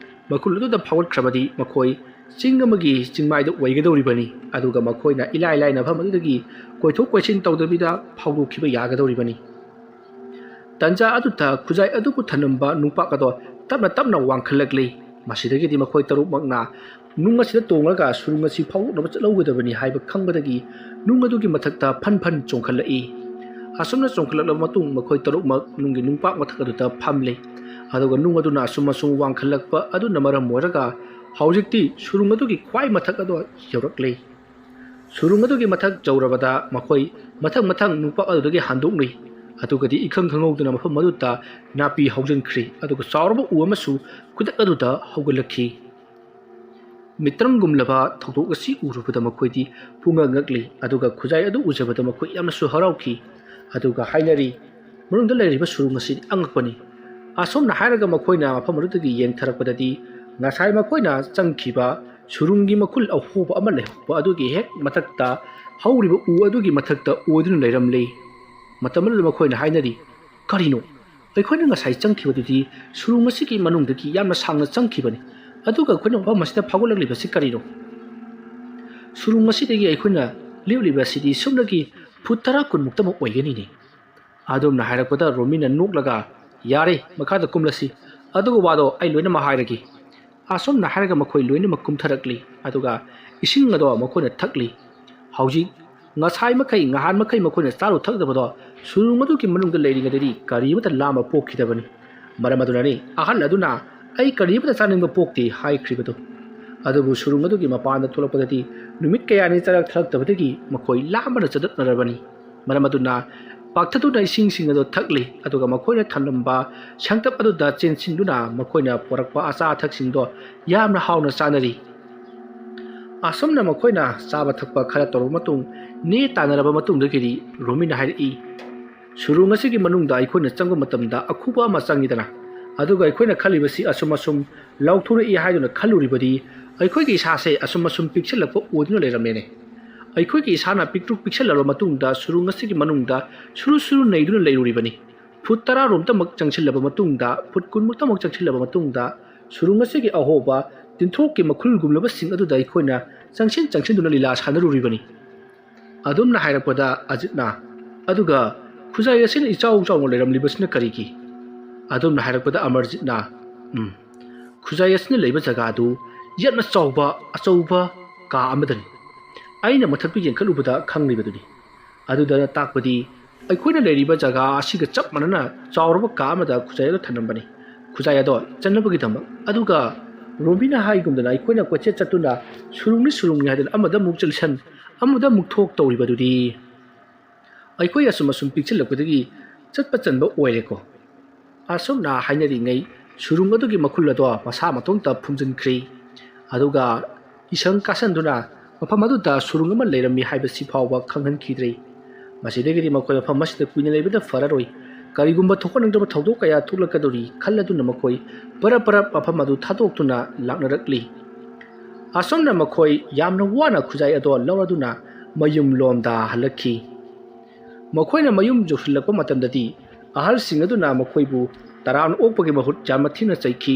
ꯃꯈꯨꯜ ꯑꯗꯨꯗ ꯐꯥꯎꯒꯠꯈ꯭ꯔꯕꯗꯤ ꯃꯈꯣꯏ ꯆꯤꯡ ꯑꯃꯒꯤ ꯆꯤꯡꯃꯥꯏꯗ ꯑꯣꯏꯒꯗꯧꯔꯤꯕꯅꯤ, ꯑꯗꯨꯒ ꯃꯈꯣꯏꯅ ꯏꯂꯥꯏ ꯂꯥꯏꯅ ꯃꯐꯝ ꯑꯗꯨꯗꯒꯤ ꯀꯣꯏꯊꯣꯛ ꯀꯣꯏꯁꯤꯟ ꯇꯧꯗꯕꯤꯗ ꯐꯥꯎꯗꯣꯛꯈꯤꯕ ꯌꯥꯒꯗꯧꯔꯤꯕꯅꯤ꯫ ꯇꯟꯖꯥ ꯑꯗꯨꯗ ꯈꯨꯖꯥꯏ ꯑꯗꯨꯕꯨ ꯊꯅꯝꯕ ꯅꯨꯡꯄꯥꯛ ꯑꯗꯣ ꯇꯞꯅ ꯇꯞꯅ ꯋꯥꯡꯈꯠꯂꯛꯂꯤ꯫ ꯃꯁꯤꯗꯒꯤꯗꯤ ꯃꯈꯣꯏ ꯇꯔꯨꯛꯃꯛꯅ ꯅꯨꯡ ꯑꯁꯤꯗ ꯇꯣꯡꯂꯒ ꯁꯨꯔꯨꯡ ꯑꯁꯤ ꯐꯥꯎꯗꯣꯛꯅꯕ ꯆꯠꯍꯧꯒꯗꯕꯅꯤ ꯍꯥꯏꯕ ꯈꯪꯕꯗꯒꯤ ꯅꯨꯡ ꯑꯗꯨꯒꯤ ꯃꯊꯛꯇ ꯐꯟ ꯐꯟ ꯆꯣꯡꯈꯠꯂꯛꯏ꯫ ꯑꯁꯨꯝꯅ ꯆꯣꯡꯈꯠꯂꯛꯂꯕ ꯃꯇꯨꯡ ꯃꯈꯣꯏ ꯇꯔꯨꯛꯃꯛ ꯅꯨꯡꯒꯤ ꯅꯨꯡꯄꯥꯛ ꯃꯊꯛ ꯑꯗꯨꯗ ꯐꯝꯂꯦ꯫ ꯑꯗꯨꯒ ꯅꯨꯡ ꯑꯗꯨꯅ ꯑꯁꯨꯝ ꯑꯁꯨꯝ ꯋꯥꯡꯈꯠꯂꯛꯄ ꯑꯗꯨꯅ ꯃꯔꯝ ꯑꯣꯏꯔꯒ ꯍꯧꯖꯤꯛꯇꯤ ꯁꯨꯔꯨꯡ ꯑꯗꯨꯒꯤ ꯈ꯭ꯋꯥꯏ ꯃꯊꯛ ꯑꯗꯨ ꯌꯧꯔꯛꯂꯦ꯫ ꯁꯨꯔꯨꯡ ꯑꯗꯨꯒꯤ ꯃꯊꯛ ꯌꯧꯔꯕꯗ ꯃꯈꯣꯏ ꯃꯊꯪ ꯃꯊꯪ ꯅꯨꯡꯄꯥꯛ ꯑꯗꯨꯗꯒꯤ ꯍꯟꯗꯣꯛꯂꯤ꯫ ꯑꯗꯨꯒꯗꯤ ꯏꯈꯪ ꯈꯪꯍꯧꯗꯅ ꯃꯐꯝ ꯑꯗꯨꯗ ꯅꯥꯄꯤ ꯍꯧꯖꯤꯟꯈ꯭ꯔꯤ, ꯑꯗꯨꯒ ꯆꯥꯎꯔꯕ ꯎ ꯑꯃꯁꯨ ꯈꯨꯗꯛ ꯑꯗꯨꯗ ꯍꯧꯒꯠꯂꯛꯈꯤ꯫ ꯃꯤꯇ꯭ꯔꯪꯒꯨꯝꯂꯕ ꯊꯧꯗꯣꯛ ꯑꯁꯤ ꯎꯔꯨꯕꯗ ꯃꯈꯣꯏꯗꯤ ꯄꯨꯡꯉꯛ ꯉꯛꯂꯤ, ꯑꯗꯨꯒ ꯈꯨꯖꯥꯏ ꯑꯗꯨ ꯎꯖꯕꯗ ꯃꯈꯣꯏ ꯌꯥꯝꯅꯁꯨ ꯍꯔꯥꯎꯈꯤ꯫ ꯑꯗꯨꯒ ꯍꯥꯏꯅꯔꯤ, "ꯃꯅꯨꯡꯗ ꯂꯩꯔꯤꯕ ꯁꯨꯔꯨꯡ ꯑꯁꯤꯗꯤ ꯑꯉꯛꯄꯅꯤ꯫" ꯑꯁꯨꯝꯅ ꯍꯥꯏꯔꯒ ꯃꯈꯣꯏꯅ ꯃꯐꯝ ꯑꯗꯨꯗꯒꯤ ꯌꯦꯡꯊꯔꯛꯄꯗꯗꯤ ꯉꯁꯥꯏ ꯃꯈꯣꯏꯅ ꯆꯪꯈꯤꯕ ꯁꯨꯔꯨꯡꯒꯤ ꯃꯈꯨꯜ ꯑꯍꯣꯕ ꯑꯃ ꯂꯩꯍꯧꯕ ꯑꯗꯨꯒꯤ ꯍꯦꯛ ꯃꯊꯛꯇ ꯍꯧꯔꯤꯕ ꯎ ꯑꯗꯨꯒꯤ ꯃꯊꯛꯇ ꯑꯣꯏꯗꯨꯅ ꯂꯩꯔꯝꯂꯦ꯫ ꯃꯇꯝ ꯑꯗꯨꯗ ꯃꯈꯣꯏꯅ ꯍꯥꯏꯅꯔꯤ, "ꯀꯔꯤꯅꯣ? ꯑꯩꯈꯣꯏꯅ ꯉꯁꯥꯏ ꯆꯪꯈꯤꯕꯗꯨꯗꯤ ꯁꯨꯔꯨꯡ ꯑꯁꯤꯒꯤ ꯃꯅꯨꯡꯗꯒꯤ ꯌꯥꯝꯅ ꯁꯥꯡꯅ ꯆꯪꯈꯤꯕꯅꯤ꯫ ꯑꯗꯨꯒ ꯑꯩꯈꯣꯏꯅ ꯃꯐꯝ ꯑꯁꯤꯗ ꯐꯥꯎꯒꯠꯂꯛꯂꯤꯕꯁꯤ ꯀꯔꯤꯅꯣ? ꯁꯨꯔꯨꯡ ꯑꯁꯤꯗꯒꯤ ꯑꯩꯈꯣꯏꯅ ꯂꯦꯞꯂꯤꯕ ꯑꯁꯤꯗꯤ ꯁꯨꯞꯅꯒꯤ ꯐꯨꯠ ꯇꯔꯥ ꯀꯨꯟꯃꯨꯛꯇꯃꯛ ꯑꯣꯏꯒꯅꯤꯅꯦ꯫ ꯑꯗꯣꯝꯅ ꯍꯥꯏꯔꯛꯄꯗ ꯔꯣꯃꯤꯅ ꯅꯣꯛꯂꯒ, "ꯌꯥꯔꯦ, ꯃꯈꯥꯗ ꯀꯨꯝꯂꯁꯤ꯫ ꯑꯗꯨꯒ ꯋꯥꯗꯣ ꯑꯩ ꯂꯣꯏꯅꯃꯛ ꯍꯥꯏꯔꯒꯦ꯫" ꯑꯁꯨꯝꯅ ꯍꯥꯏꯔꯒ ꯃꯈꯣꯏ ꯂꯣꯏꯅꯃꯛ ꯀꯨꯝꯊꯔꯛꯂꯤ꯫ ꯑꯗꯨꯒ ꯏꯁꯤꯡ ꯑꯗꯣ ꯃꯈꯣꯏꯅ ꯊꯛꯂꯤ꯫ ꯍꯧꯖꯤꯛ ꯉꯁꯥꯏ ꯃꯈꯩ, ꯉꯍꯥꯟ ꯃꯈꯩ ꯃꯈꯣꯏꯅ ꯆꯥꯔꯨ ꯊꯛꯇꯕꯗꯣ ꯁꯨꯔꯨꯡ ꯑꯗꯨꯒꯤ ꯃꯅꯨꯡꯗ ꯂꯩꯔꯤꯉꯩꯗꯗꯤ ꯀꯔꯤ ꯑꯃꯠꯇ ꯂꯥꯝꯕ ꯄꯣꯛꯈꯤꯗꯕꯅꯤ꯫ ꯃꯔꯝ ꯑꯗꯨꯅꯅꯤ ꯑꯍꯜ ꯑꯗꯨꯅ "ꯑꯩ ꯀꯔꯤ ꯑꯃꯠꯇ ꯆꯥꯅꯤꯡꯕ ꯄꯣꯛꯇꯦ" ꯍꯥꯏꯈ꯭ꯔꯤꯕꯗꯨ꯫ ꯑꯗꯨꯕꯨ ꯁꯨꯔꯨꯡ ꯑꯗꯨꯒꯤ ꯃꯄꯥꯟꯗ ꯊꯣꯛꯂꯛꯄꯗꯗꯤ ꯅꯨꯃꯤꯠ ꯀꯌꯥꯅꯤ ꯆꯔꯛ ꯊꯛꯂꯛꯇꯕꯗꯒꯤ ꯃꯈꯣꯏ ꯂꯥꯝꯕꯅ ꯆꯗꯠꯅꯔꯕꯅꯤ꯫ ꯃꯔꯝ ꯑꯗꯨꯅ ꯄꯥꯛꯊꯗꯨꯅ ꯏꯁꯤꯡꯁꯤꯡ ꯑꯗꯨ ꯊꯛꯂꯤ, ꯑꯗꯨꯒ ꯃꯈꯣꯏꯅ ꯊꯝꯂꯝꯕ ꯁꯪꯇꯞ ꯑꯗꯨꯗ ꯆꯦꯟꯁꯤꯟꯗꯨꯅ ꯃꯈꯣꯏꯅ ꯄꯨꯔꯛꯄ ꯑꯆꯥ ꯑꯊꯛꯁꯤꯡꯗꯣ ꯌꯥꯝꯅ ꯍꯥꯎꯅ ꯆꯥꯅꯔꯤ꯫ ꯑꯁꯨꯝꯅ ꯃꯈꯣꯏꯅ ꯆꯥꯕ ꯊꯛꯄ ꯈꯔ ꯇꯧꯔꯕ ꯃꯇꯨꯡ, ꯅꯦ ꯇꯥꯟꯅꯔꯕ ꯃꯇꯨꯡꯗꯒꯤꯗꯤ ꯔꯣꯃꯤꯅ ꯍꯥꯏꯔꯛꯏ, "ꯁꯨꯔꯨꯡ ꯑꯁꯤꯒꯤ ꯃꯅꯨꯡꯗ ꯑꯩꯈꯣꯏꯅ ꯆꯪꯕ ꯃꯇꯝꯗ ꯑꯈꯨꯕ ꯑꯃ ꯆꯪꯉꯤꯗꯅ, ꯑꯗꯨꯒ ꯑꯩꯈꯣꯏꯅ ꯈꯜꯂꯤꯕꯁꯤ ꯑꯁꯨꯝ ꯑꯁꯨꯝ ꯂꯥꯎꯊꯣꯔꯛꯏ ꯍꯥꯏꯗꯨꯅ ꯈꯜꯂꯨꯔꯤꯕꯗꯤ ꯑꯩꯈꯣꯏꯒꯤ ꯏꯁꯥꯁꯦ ꯑꯁꯨꯝ ꯑꯁꯨꯝ ꯄꯤꯛꯁꯤꯜꯂꯛꯄ ꯑꯣꯏꯗꯨꯅ ꯂꯩꯔꯝꯃꯦꯅꯦ꯫ ꯑꯩꯈꯣꯏꯒꯤ ꯏꯁꯥꯅ ꯄꯤꯛꯇ꯭ꯔꯨ ꯄꯤꯛꯁꯤꯜꯂꯕ ꯃꯇꯨꯡꯗ ꯁꯨꯔꯨꯡ ꯑꯁꯤꯒꯤ ꯃꯅꯨꯡꯗ ꯁꯨꯔꯨ ꯁꯨꯔꯨ ꯅꯩꯗꯨꯅ ꯂꯩꯔꯨꯔꯤꯕꯅꯤ꯫ ꯐꯨꯠ ꯇꯔꯥ ꯔꯣꯝꯇꯃꯛ ꯆꯪꯁꯤꯜꯂꯕ ꯃꯇꯨꯡꯗ, ꯐꯨꯠ ꯀꯨꯟꯃꯨꯛꯇꯃꯛ ꯆꯪꯁꯤꯜꯂꯕ ꯃꯇꯨꯡꯗ ꯁꯨꯔꯨꯡ ꯑꯁꯤꯒꯤ ꯑꯍꯣꯕ ꯇꯤꯟꯊ꯭ꯔꯣꯛꯀꯤ ꯃꯈꯨꯜꯒꯨꯝꯂꯕꯁꯤꯡ ꯑꯗꯨꯗ ꯑꯩꯈꯣꯏꯅ ꯆꯪꯁꯤꯟ ꯆꯪꯁꯤꯟꯗꯨꯅ ꯂꯤꯂꯥ ꯁꯥꯟꯅꯔꯨꯔꯤꯕꯅꯤ꯫" ꯑꯗꯨꯝꯅ ꯍꯥꯏꯔꯛꯄꯗ ꯑꯖꯤꯠꯅ, "ꯑꯗꯨꯒ ꯈꯨꯖꯥꯏ ꯑꯁꯤꯅ ꯏꯆꯥꯎ ꯆꯥꯎꯅ ꯂꯩꯔꯝꯂꯤꯕꯁꯤꯅ ꯀꯔꯤꯒꯤ?" ꯑꯗꯨꯝꯅ ꯍꯥꯏꯔꯛꯄꯗ ꯑꯃꯔꯖꯤꯠꯅ, "ꯎꯝ, ꯈꯨꯖꯥꯏ ꯑꯁꯤꯅ ꯂꯩꯕ ꯖꯒꯥꯗꯨ ꯌꯥꯝꯅ ꯆꯥꯎꯕ ꯑꯆꯧꯕ ꯀꯥ ꯑꯃꯗꯅꯤ꯫ ꯑꯩꯅ ꯃꯊꯛꯇꯨ ꯌꯦꯡꯈꯠꯂꯨꯕꯗ ꯈꯪꯂꯤꯕꯗꯨꯅꯤ꯫ ꯑꯗꯨꯗ ꯇꯥꯛꯄꯗꯤ ꯑꯩꯈꯣꯏꯅ ꯂꯩꯔꯤꯕ ꯖꯒꯥ ꯑꯁꯤꯒ ꯆꯞ ꯃꯥꯟꯅꯅ ꯆꯥꯎꯔꯕ ꯀꯥ ꯑꯃꯗ ꯈꯨꯖꯥꯏ ꯑꯗꯨ ꯊꯝꯂꯝꯕꯅꯤ, ꯈꯨꯖꯥꯏ ꯑꯗꯣ ꯆꯟꯅꯕꯒꯤꯗꯃꯛ꯫ ꯑꯗꯨꯒ ꯔꯣꯃꯤꯅ ꯍꯥꯏꯒꯨꯝꯗꯅ ꯑꯩꯈꯣꯏꯅ ꯀꯣꯏꯆꯠ ꯆꯠꯇꯨꯅ ꯁꯨꯔꯨꯡꯅꯤ ꯁꯨꯔꯨꯡꯅꯤ ꯍꯥꯏꯗꯨꯅ ꯑꯃꯗ ꯑꯃꯨꯛ ꯆꯠꯁꯟ, ꯑꯃꯗ ꯑꯃꯨꯛ ꯊꯣꯛ ꯇꯧꯔꯤꯕꯗꯨꯗꯤ ꯑꯩꯈꯣꯏ ꯑꯁꯨꯝ ꯑꯁꯨꯝ ꯄꯤꯛꯁꯤꯜꯂꯛꯄꯗꯒꯤ ꯆꯠꯄ ꯆꯟꯕ ꯑꯣꯏꯔꯦꯀꯣ꯫" ꯑꯁꯨꯝꯅ ꯍꯥꯏꯅꯔꯤꯉꯩ ꯁꯨꯔꯨꯡ ꯑꯗꯨꯒꯤ ꯃꯈꯨꯜ ꯑꯗꯣ ꯃꯁꯥ ꯃꯇꯣꯝꯇ ꯐꯨꯝꯖꯤꯟꯈ꯭ꯔꯤ꯫ ꯑꯗꯨꯒ ꯏꯁꯪ ꯀꯥꯁꯟꯗꯨꯅ ꯃꯐꯝ ꯑꯗꯨꯗ ꯁꯨꯔꯨꯡ ꯑꯃ ꯂꯩꯔꯝꯃꯤ ꯍꯥꯏꯕꯁꯤ ꯐꯥꯎꯕ ꯈꯪꯍꯟꯈꯤꯗ꯭ꯔꯦ꯫ ꯃꯁꯤꯗꯒꯤꯗꯤ ꯃꯈꯣꯏ ꯃꯐꯝ ꯑꯁꯤꯗ ꯀꯨꯏꯅ ꯂꯩꯕꯗ ꯐꯔꯔꯣꯏ꯫ ꯀꯔꯤꯒꯨꯝꯕ ꯊꯣꯛꯍꯟꯅꯤꯡꯗꯕ ꯊꯧꯗꯣꯛ ꯀꯌꯥ ꯊꯣꯛꯂꯛꯀꯗꯧꯔꯤ ꯈꯜꯂꯗꯨꯅ ꯃꯈꯣꯏ ꯄꯔꯞ ꯄꯔꯞ ꯃꯐꯝ ꯑꯗꯨ ꯊꯥꯗꯣꯛꯇꯨꯅ ꯂꯥꯛꯅꯔꯛꯂꯤ꯫ ꯑꯁꯨꯝꯅ ꯃꯈꯣꯏ ꯌꯥꯝꯅ ꯋꯥꯅ ꯈꯨꯖꯥꯏ ꯑꯗꯣ ꯂꯧꯔꯗꯨꯅ ꯃꯌꯨꯝ ꯂꯣꯝꯗ ꯍꯜꯂꯛꯈꯤ꯫ ꯃꯈꯣꯏꯅ ꯃꯌꯨꯝ ꯌꯧꯁꯤꯜꯂꯛꯄ ꯃꯇꯝꯗꯗꯤ ꯑꯍꯜꯁꯤꯡ ꯑꯗꯨꯅ ꯃꯈꯣꯏꯕꯨ ꯇꯔꯥꯝꯅ ꯑꯣꯛꯄꯒꯤ ꯃꯍꯨꯠ ꯌꯥꯝꯅ ꯊꯤꯅ ꯆꯩꯈꯤ꯫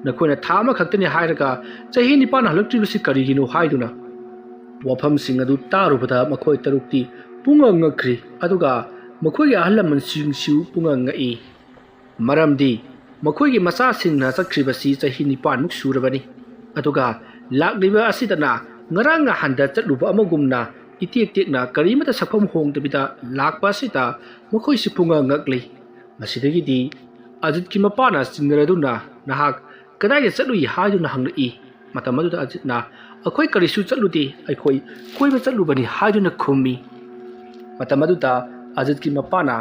"ꯅꯈꯣꯏꯅ ꯊꯥ ꯑꯃꯈꯛꯇꯅꯤ ꯍꯥꯏꯔꯒ ꯆꯍꯤ ꯅꯤꯄꯥꯟ ꯍꯜꯂꯛꯇ꯭ꯔꯤꯕꯁꯤ ꯀꯔꯤꯒꯤꯅꯣ?" ꯍꯥꯏꯗꯨꯅ꯫ ꯋꯥꯐꯝꯁꯤꯡ ꯑꯗꯨ ꯇꯥꯔꯨꯕꯗ ꯃꯈꯣꯏ ꯇꯔꯨꯛꯇꯤ ꯄꯨꯡꯉꯛ ꯉꯛꯈ꯭ꯔꯤ, ꯑꯗꯨꯒ ꯃꯈꯣꯏꯒꯤ ꯑꯍꯜ ꯂꯃꯟꯁꯤꯡꯁꯨ ꯄꯨꯡꯉꯛ ꯉꯛꯏ꯫ ꯃꯔꯝꯗꯤ ꯃꯈꯣꯏꯒꯤ ꯃꯆꯥꯁꯤꯡꯅ ꯆꯠꯈ꯭ꯔꯤꯕꯁꯤ ꯆꯍꯤ ꯅꯤꯄꯥꯟꯃꯨꯛ ꯁꯨꯔꯕꯅꯤ꯫ ꯑꯗꯨꯒ ꯂꯥꯛꯂꯤꯕ ꯑꯁꯤꯗꯅ ꯉꯔꯥꯡ ꯅꯍꯥꯟꯗ ꯆꯠꯂꯨꯕ ꯑꯃꯒꯨꯝꯅ ꯏꯇꯦꯛ ꯇꯦꯛꯅ ꯀꯔꯤꯃꯠꯇ ꯁꯛꯐꯝ ꯍꯣꯡꯗꯕꯤꯗ ꯂꯥꯛꯄ ꯑꯁꯤꯗ ꯃꯈꯣꯏꯁꯤ ꯄꯨꯡꯉꯛ ꯉꯛꯂꯤ꯫ ꯃꯁꯤꯗꯒꯤꯗꯤ ꯑꯖꯤꯠꯀꯤ ꯃꯄꯥꯅ ꯆꯤꯡꯅꯔꯗꯨꯅ, "ꯅꯍꯥꯛ ꯀꯗꯥꯏꯗ ꯆꯠꯂꯨꯏ?" ꯍꯥꯏꯗꯨꯅ ꯍꯪꯂꯛꯏ꯫ ꯃꯇꯝ ꯑꯗꯨꯗ ꯑꯖꯤꯠꯅ, "ꯑꯩꯈꯣꯏ ꯀꯔꯤꯁꯨ ꯆꯠꯂꯨꯗꯦ, ꯑꯩꯈꯣꯏ ꯀꯣꯏꯕ ꯆꯠꯂꯨꯕꯅꯤ" ꯍꯥꯏꯗꯨꯅ ꯈꯨꯝꯃꯤ꯫ ꯃꯇꯝ ꯑꯗꯨꯗ ꯑꯖꯤꯠꯀꯤ ꯃꯄꯥꯅ,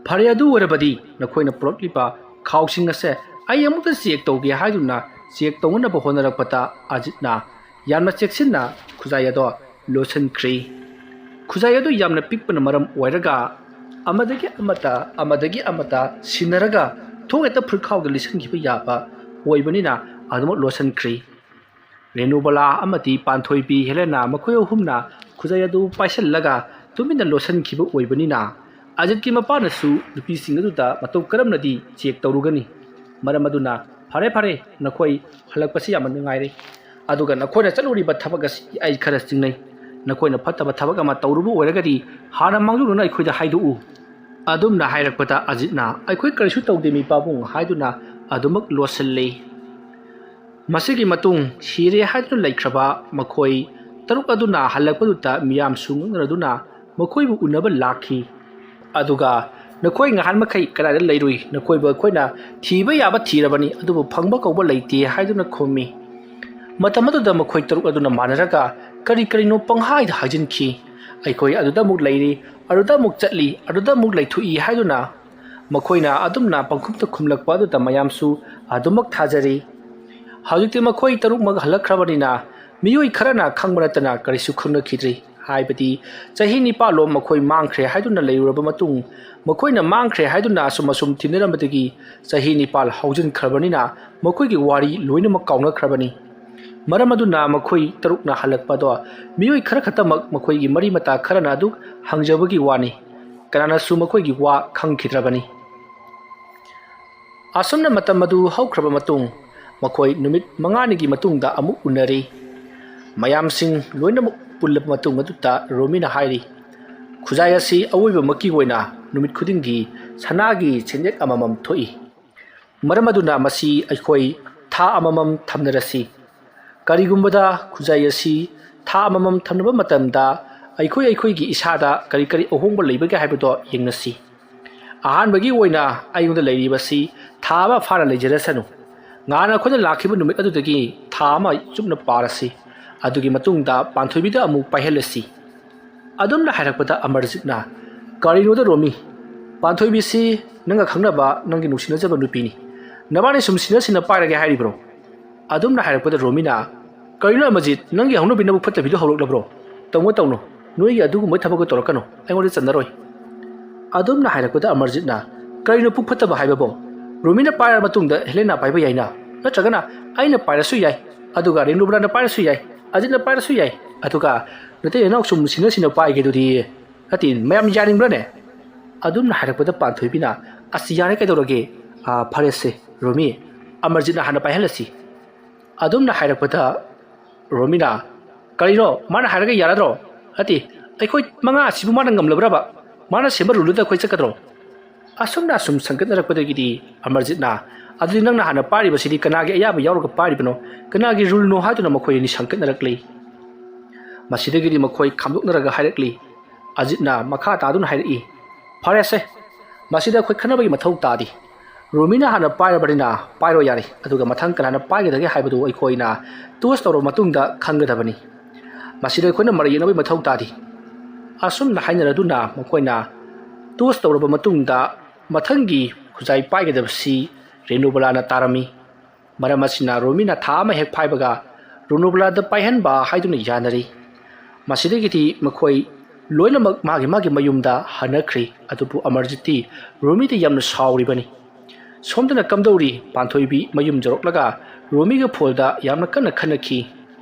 "ꯐꯔꯦ, ꯑꯗꯨ ꯑꯣꯏꯔꯕꯗꯤ ꯅꯈꯣꯏꯅ ꯄꯨꯔꯛꯂꯤꯕ ꯈꯥꯎꯁꯤꯡ ꯑꯁꯦ ꯑꯩ ꯑꯃꯨꯛꯇ ꯆꯦꯛ ꯇꯧꯒꯦ" ꯍꯥꯏꯗꯨꯅ ꯆꯦꯛ ꯇꯧꯅꯅꯕ ꯍꯣꯠꯅꯔꯛꯄꯗ ꯑꯖꯤꯠꯅ ꯌꯥꯝꯅ ꯆꯦꯛꯁꯤꯟꯅ ꯈꯨꯖꯥꯏ ꯑꯗꯣ ꯂꯣꯠꯁꯤꯟꯈ꯭ꯔꯤ꯫ ꯈꯨꯖꯥꯏ ꯑꯗꯨ ꯌꯥꯝꯅ ꯄꯤꯛꯄꯅ ꯃꯔꯝ ꯑꯣꯏꯔꯒ ꯑꯃꯗꯒꯤ ꯑꯃꯠꯇ, ꯑꯃꯗꯒꯤ ꯑꯃꯠꯇ ꯁꯤꯟꯅꯔꯒ ꯊꯣꯡ ꯍꯦꯛꯇ ꯐꯨꯔꯤꯠꯈꯥꯎꯗ ꯂꯤꯠꯁꯤꯟꯈꯤꯕ ꯌꯥꯕ ꯑꯣꯏꯕꯅꯤꯅ ꯑꯗꯨꯃꯛ ꯂꯣꯠꯁꯤꯟꯈ꯭ꯔꯤ꯫ ꯔꯦꯅꯨꯕꯂꯥ ꯑꯃꯗꯤ ꯄꯥꯟꯊꯣꯏꯕꯤ ꯍꯦꯂꯦꯅꯥ ꯃꯈꯣꯏ ꯑꯍꯨꯝꯅ ꯈꯨꯖꯥꯏ ꯑꯗꯨ ꯄꯥꯏꯁꯤꯜꯂꯒ ꯇꯨꯃꯤꯟꯅ ꯂꯣꯠꯁꯤꯟꯈꯤꯕ ꯑꯣꯏꯕꯅꯤꯅ ꯑꯖꯤꯠꯀꯤ ꯃꯄꯥꯅꯁꯨ ꯅꯨꯄꯤꯁꯤꯡ ꯑꯗꯨꯗ ꯃꯇꯧ ꯀꯔꯝꯅꯗꯤ ꯆꯦꯛ ꯇꯧꯔꯨꯒꯅꯤ? ꯃꯔꯝ ꯑꯗꯨꯅ, "ꯐꯔꯦ, ꯐꯔꯦ, ꯅꯈꯣꯏ ꯍꯜꯂꯛꯄꯁꯤ ꯌꯥꯝꯅ ꯅꯨꯡꯉꯥꯏꯔꯦ꯫ ꯑꯗꯨꯒ ꯅꯈꯣꯏꯅ ꯆꯠꯂꯨꯔꯤꯕ ꯊꯕꯛ ꯑꯁꯤ ꯑꯩ ꯈꯔ ꯆꯤꯡꯅꯩ꯫ ꯅꯈꯣꯏꯅ ꯐꯠꯇꯕ ꯊꯕꯛ ꯑꯃ ꯇꯧꯔꯨꯕ ꯑꯣꯏꯔꯒꯗꯤ ꯍꯥꯟꯅ ꯃꯥꯡꯖꯧꯅꯅ ꯑꯩꯈꯣꯏꯗ ꯍꯥꯏꯗꯣꯛꯎ"꯫ ꯑꯗꯨꯝꯅ ꯍꯥꯏꯔꯛꯄꯗ ꯑꯖꯤꯠꯅ, "ꯑꯩꯈꯣꯏ ꯀꯔꯤꯁꯨ ꯇꯧꯗꯦ, ꯃꯤ ꯄꯥꯕꯨꯡ" ꯍꯥꯏꯗꯨꯅ ꯑꯗꯨꯃꯛ ꯂꯣꯠꯁꯤꯜꯂꯤ꯫ ꯃꯁꯤꯒꯤ ꯃꯇꯨꯡ ꯁꯤꯔꯦ ꯍꯥꯏꯗꯨꯅ ꯂꯩꯈ꯭ꯔꯕ ꯃꯈꯣꯏ ꯇꯔꯨꯛ ꯑꯗꯨꯅ ꯍꯜꯂꯛꯄꯗꯨꯗ ꯃꯤꯌꯥꯝꯁꯨ ꯉꯛꯅꯔꯗꯨꯅ ꯃꯈꯣꯏꯕꯨ ꯎꯅꯕ ꯂꯥꯛꯈꯤ꯫ ꯑꯗꯨꯒ, "ꯅꯈꯣꯏ ꯉꯍꯥꯟ ꯃꯈꯩ ꯀꯗꯥꯏꯗ ꯂꯩꯔꯨꯏ? ꯅꯈꯣꯏꯕꯨ ꯑꯩꯈꯣꯏꯅ ꯊꯤꯕ ꯌꯥꯕ ꯊꯤꯔꯕꯅꯤ, ꯑꯗꯨꯕꯨ ꯐꯪꯕ ꯀꯧꯕ ꯂꯩꯇꯦ" ꯍꯥꯏꯗꯨꯅ ꯈꯨꯝꯃꯤ꯫ ꯃꯇꯝ ꯑꯗꯨꯗ ꯃꯈꯣꯏ ꯇꯔꯨꯛ ꯑꯗꯨꯅ ꯃꯥꯟꯅꯔꯒ ꯀꯔꯤ ꯀꯔꯤꯅꯣ ꯄꯪꯍꯥꯏꯗ ꯍꯥꯏꯖꯤꯟꯈꯤ꯫ "ꯑꯩꯈꯣꯏ ꯑꯗꯨꯗ ꯑꯃꯨꯛ ꯂꯩꯔꯤ, ꯑꯗꯨꯗ ꯑꯃꯨꯛ ꯆꯠꯂꯤ, ꯑꯗꯨꯗ ꯑꯃꯨꯛ ꯂꯩꯊꯣꯛꯏ" ꯍꯥꯏꯗꯨꯅ ꯃꯈꯣꯏꯅ ꯑꯗꯨꯝꯅ ꯄꯪꯈꯨꯝꯗ ꯈꯨꯝꯂꯛꯄ ꯑꯗꯨꯗ ꯃꯌꯥꯝꯁꯨ ꯑꯗꯨꯃꯛ ꯊꯥꯖꯔꯤ꯫ ꯍꯧꯖꯤꯛꯇꯤ ꯃꯈꯣꯏ ꯇꯔꯨꯛꯃꯛ ꯍꯜꯂꯛꯈ꯭ꯔꯕꯅꯤꯅ ꯃꯤꯑꯣꯏ ꯈꯔꯅ ꯈꯪꯕ ꯅꯠꯇꯅ ꯀꯔꯤꯁꯨ ꯈꯪꯅꯈꯤꯗ꯭ꯔꯤ꯫ ꯍꯥꯏꯕꯗꯤ ꯆꯍꯤ ꯅꯤꯄꯥꯜꯂꯣꯝ ꯃꯈꯣꯏ ꯃꯥꯡꯈ꯭ꯔꯦ ꯍꯥꯏꯗꯨꯅ ꯂꯩꯔꯨꯔꯕ ꯃꯇꯨꯡ, ꯃꯈꯣꯏꯅ ꯃꯥꯡꯈ꯭ꯔꯦ ꯍꯥꯏꯗꯨꯅ ꯑꯁꯨꯝ ꯑꯁꯨꯝ ꯊꯤꯅꯔꯝꯕꯗꯒꯤ ꯆꯍꯤ ꯅꯤꯄꯥꯜ ꯍꯧꯖꯤꯟꯈ꯭ꯔꯕꯅꯤꯅ ꯃꯈꯣꯏꯒꯤ ꯋꯥꯔꯤ ꯂꯣꯏꯅꯃꯛ ꯀꯥꯎꯅꯈ꯭ꯔꯕꯅꯤ꯫ ꯃꯔꯝ ꯑꯗꯨꯅ ꯃꯈꯣꯏ ꯇꯔꯨꯛꯅ ꯍꯜꯂꯛꯄꯗꯣ ꯃꯤꯑꯣꯏ ꯈꯔ ꯈꯛꯇꯃꯛ, ꯃꯈꯣꯏꯒꯤ ꯃꯔꯤ ꯃꯇꯥ ꯈꯔꯅ ꯑꯗꯨ ꯍꯪꯖꯕꯒꯤ ꯋꯥꯅꯤ꯫ ꯀꯅꯥꯅꯁꯨ ꯃꯈꯣꯏꯒꯤ ꯋꯥ ꯈꯪꯈꯤꯗ꯭ꯔꯕꯅꯤ꯫ ꯑꯁꯨꯝꯅ ꯃꯇꯝ ꯑꯗꯨ ꯍꯧꯈ꯭ꯔꯕ ꯃꯇꯨꯡ, ꯃꯈꯣꯏ ꯅꯨꯃꯤꯠ ꯃꯉꯥꯅꯤꯒꯤ ꯃꯇꯨꯡꯗ ꯑꯃꯨꯛ ꯎꯅꯔꯤ꯫ ꯃꯌꯥꯝꯁꯤꯡ ꯂꯣꯏꯅꯃꯛ ꯄꯨꯜꯂꯕ ꯃꯇꯨꯡ ꯑꯗꯨꯗ ꯔꯣꯃꯤꯅ ꯍꯥꯏꯔꯤ, "ꯈꯨꯖꯥꯏ ꯑꯁꯤ ꯑꯋꯣꯏꯕꯃꯛꯀꯤ ꯑꯣꯏꯅ ꯅꯨꯃꯤꯠ ꯈꯨꯗꯤꯡꯒꯤ ꯁꯅꯥꯒꯤ ꯁꯦꯟꯌꯦꯛ ꯑꯃꯃꯝ ꯊꯣꯛꯏ꯫ ꯃꯔꯝ ꯑꯗꯨꯅ ꯃꯁꯤ ꯑꯩꯈꯣꯏ ꯊꯥ ꯑꯃꯃꯝ ꯊꯝꯅꯔꯁꯤ꯫ ꯀꯔꯤꯒꯨꯝꯕꯗ ꯈꯨꯖꯥꯏ ꯑꯁꯤ ꯊꯥ ꯑꯃꯃꯝ ꯊꯝꯅꯕ ꯃꯇꯝꯗ ꯑꯩꯈꯣꯏ ꯑꯩꯈꯣꯏꯒꯤ ꯏꯁꯥꯗ ꯀꯔꯤ ꯀꯔꯤ ꯑꯍꯣꯡꯕ ꯂꯩꯕꯒꯦ ꯍꯥꯏꯕꯗꯣ ꯌꯦꯡꯅꯁꯤ꯫ ꯑꯍꯥꯟꯕꯒꯤ ꯑꯣꯏꯅ ꯑꯩꯉꯣꯟꯗ ꯂꯩꯔꯤꯕꯁꯤ ꯊꯥ ꯑꯃ ꯐꯥꯅ ꯂꯩꯖꯔꯁꯅꯨ꯫ ꯉꯍꯥꯟ ꯑꯩꯈꯣꯏꯅ ꯂꯥꯛꯈꯤꯕ ꯅꯨꯃꯤꯠ ꯑꯗꯨꯗꯒꯤ ꯊꯥ ꯑꯃ ꯆꯨꯞꯅ ꯄꯥꯔꯁꯤ꯫ ꯑꯗꯨꯒꯤ ꯃꯇꯨꯡꯗ ꯄꯥꯟꯊꯣꯏꯕꯤꯗ ꯑꯃꯨꯛ ꯄꯥꯏꯍꯜꯂꯁꯤ"꯫ ꯑꯗꯨꯝꯅ ꯍꯥꯏꯔꯛꯄꯗ ꯑꯃꯔꯖꯤꯠꯅ, "ꯀꯔꯤꯅꯣꯗ ꯔꯣꯃꯤ, ꯄꯥꯟꯊꯣꯏꯕꯤꯁꯤ ꯅꯪꯒ ꯈꯪꯅꯕ ꯅꯪꯒꯤ ꯅꯨꯡꯁꯤꯅꯖꯕ ꯅꯨꯄꯤꯅꯤ꯫ ꯅꯕꯥꯅꯤ ꯁꯨꯝ ꯁꯤꯟꯅ ꯁꯤꯟꯅ ꯄꯥꯏꯔꯒꯦ ꯍꯥꯏꯔꯤꯕ꯭ꯔꯣ?" ꯑꯗꯨꯝꯅ ꯍꯥꯏꯔꯛꯄꯗ ꯔꯣꯃꯤꯅ, "ꯀꯔꯤꯅꯣ ꯑꯃꯔꯖꯤꯠ, ꯅꯪꯒꯤ ꯍꯧꯅꯕꯤ ꯅꯕꯨꯛ ꯐꯠꯇꯕꯤꯗꯣ ꯍꯧꯔꯛꯂꯕ꯭ꯔꯣ? ꯇꯧꯅꯣ ꯇꯧꯅꯣ, ꯅꯣꯏꯒꯤ ꯑꯗꯨꯒꯨꯝꯕ ꯊꯕꯛꯇꯣ ꯇꯧꯔꯛꯀꯅꯨ, ꯑꯩꯉꯣꯟꯗ ꯆꯟꯅꯔꯣꯏ"꯫ ꯑꯗꯨꯝꯅ ꯍꯥꯏꯔꯛꯄꯗ ꯑꯃꯔꯖꯤꯠꯅ, "ꯀꯔꯤꯅꯣ ꯄꯨꯛ ꯐꯠꯇꯕ ꯍꯥꯏꯕꯕꯣ? ꯔꯣꯃꯤꯅ ꯄꯥꯏꯔꯕ ꯃꯇꯨꯡꯗ ꯍꯦꯂꯦꯅꯥ ꯄꯥꯏꯕ ꯌꯥꯏꯅ, ꯅꯠꯇ꯭ꯔꯒꯅ ꯑꯩꯅ ꯄꯥꯏꯔꯁꯨ ꯌꯥꯏ, ꯑꯗꯨꯒ ꯔꯦꯅꯨꯕ꯭ꯔꯥꯅ ꯄꯥꯏꯔꯁꯨ ꯌꯥꯏ, ꯑꯖꯤꯠꯅ ꯄꯥꯏꯔꯁꯨ ꯌꯥꯏ, ꯑꯗꯨꯒ ꯅꯇꯩ ꯅꯅꯥꯎ ꯁꯨꯝ ꯁꯤꯟꯅ ꯁꯤꯟꯅ ꯄꯥꯏꯒꯦ ꯑꯗꯨꯗꯤ, ꯅꯠꯇꯦ, ꯃꯌꯥꯝ ꯌꯥꯅꯤꯡꯕ꯭ꯔꯅꯦ?" ꯑꯗꯨꯝꯅ ꯍꯥꯏꯔꯛꯄꯗ ꯄꯥꯟꯊꯣꯏꯕꯤꯅ, "ꯑꯁ, ꯌꯥꯔꯦ, ꯀꯩꯗꯧꯔꯒꯦ? ꯑꯥ, ꯐꯔꯦꯁꯦ ꯔꯣꯃꯤ, ꯑꯃꯔꯖꯤꯠꯅ ꯍꯥꯟꯅ ꯄꯥꯏꯍꯜꯂꯁꯤ"꯫ ꯑꯗꯨꯝꯅ ꯍꯥꯏꯔꯛꯄꯗ ꯔꯣꯃꯤꯅ, "ꯀꯔꯤꯅꯣ? ꯃꯥꯅ ꯍꯥꯏꯔꯒ ꯌꯥꯔꯗ꯭ꯔꯣ? ꯅꯠꯇꯦ, ꯑꯩꯈꯣꯏ ꯃꯉꯥ ꯑꯁꯤꯕꯨ ꯃꯥꯅ ꯉꯝꯂꯕ꯭ꯔꯕ? ꯃꯥꯅ ꯁꯦꯝꯕ ꯔꯨꯜꯗꯨꯗ ꯑꯩꯈꯣꯏ ꯆꯠꯀꯗ꯭ꯔꯣ?" ꯑꯁꯨꯝꯅ ꯑꯁꯨꯝ ꯁꯪꯒꯠꯅꯔꯛꯄꯗꯒꯤꯗꯤ ꯑꯃꯔꯖꯤꯠꯅ, "ꯑꯗꯨꯗꯤ ꯅꯪꯅ ꯍꯥꯟꯅ ꯄꯥꯏꯔꯤꯕꯁꯤꯗꯤ ꯀꯅꯥꯒꯤ ꯑꯌꯥꯕ ꯌꯥꯎꯔꯒ ꯄꯥꯏꯔꯤꯕꯅꯣ? ꯀꯅꯥꯒꯤ ꯔꯨꯜꯅꯣ?" ꯍꯥꯏꯗꯨꯅ ꯃꯈꯣꯏ ꯑꯅꯤ ꯁꯪꯒꯠꯅꯔꯛꯂꯤ꯫ ꯃꯁꯤꯗꯒꯤꯗꯤ ꯃꯈꯣꯏ ꯈꯥꯝꯗꯣꯛꯅꯔꯒ ꯍꯥꯏꯔꯛꯂꯤ꯫ ꯑꯖꯤꯠꯅ ꯃꯈꯥ ꯇꯥꯗꯨꯅ ꯍꯥꯏꯔꯛꯏ, "ꯐꯔꯦꯁꯦ, ꯃꯁꯤꯗ ꯑꯩꯈꯣꯏ ꯈꯟꯅꯕꯒꯤ ꯃꯊꯧ ꯇꯥꯗꯦ꯫ ꯔꯣꯃꯤꯅ ꯍꯥꯟꯅ ꯄꯥꯏꯔꯕꯅꯤꯅ ꯄꯥꯏꯔꯣ ꯌꯥꯔꯦ, ꯑꯗꯨꯒ ꯃꯊꯪ ꯀꯅꯥꯅ ꯄꯥꯏꯒꯗꯒꯦ ꯍꯥꯏꯕꯗꯨ ꯑꯩꯈꯣꯏꯅ ꯇꯣꯁ ꯇꯧꯔꯕ ꯃꯇꯨꯡꯗ ꯈꯪꯒꯗꯕꯅꯤ꯫ ꯃꯁꯤꯗ ꯑꯩꯈꯣꯏꯅ ꯃꯔꯩ ꯌꯦꯠꯅꯕꯒꯤ ꯃꯊꯧ ꯇꯥꯗꯦ"꯫ ꯑꯁꯨꯝꯅ ꯍꯥꯏꯅꯔꯗꯨꯅ ꯃꯈꯣꯏꯅ ꯇꯣꯁ ꯇꯧꯔꯕ ꯃꯇꯨꯡꯗ ꯃꯊꯪꯒꯤ ꯈꯨꯖꯥꯏ ꯄꯥꯏꯒꯗꯕꯁꯤ ꯔꯦꯅꯨꯕꯂꯥꯅ ꯇꯥꯔꯝꯃꯤ꯫ ꯃꯔꯝ ꯑꯁꯤꯅ ꯔꯣꯃꯤꯅ ꯊꯥ ꯑꯃ ꯍꯦꯛ ꯐꯥꯏꯕꯒ ꯔꯦꯅꯨꯕꯂꯥꯗ ꯄꯥꯏꯍꯟꯕ ꯍꯥꯏꯗꯨꯅ ꯌꯥꯅꯔꯤ꯫ ꯃꯁꯤꯗꯒꯤꯗꯤ ꯃꯈꯣꯏ ꯂꯣꯏꯅꯃꯛ ꯃꯥꯒꯤ ꯃꯥꯒꯤ ꯃꯌꯨꯝꯗ ꯍꯟꯅꯈ꯭ꯔꯤ꯫ ꯑꯗꯨꯕꯨ ꯑꯃꯔꯖꯤꯠꯇꯤ ꯔꯣꯃꯤꯗ ꯌꯥꯝꯅ ꯁꯥꯎꯔꯤꯕꯅꯤ꯫ ꯁꯣꯝꯗꯅ ꯀꯝꯗꯧꯔꯤ ꯄꯥꯟꯊꯣꯏꯕꯤ ꯃꯌꯨꯝ ꯌꯧꯔꯛꯂꯒ ꯔꯣꯃꯤꯒ ꯐꯣꯜꯗ ꯌꯥꯝꯅ ꯀꯟꯅ ꯈꯟꯅꯈꯤ꯫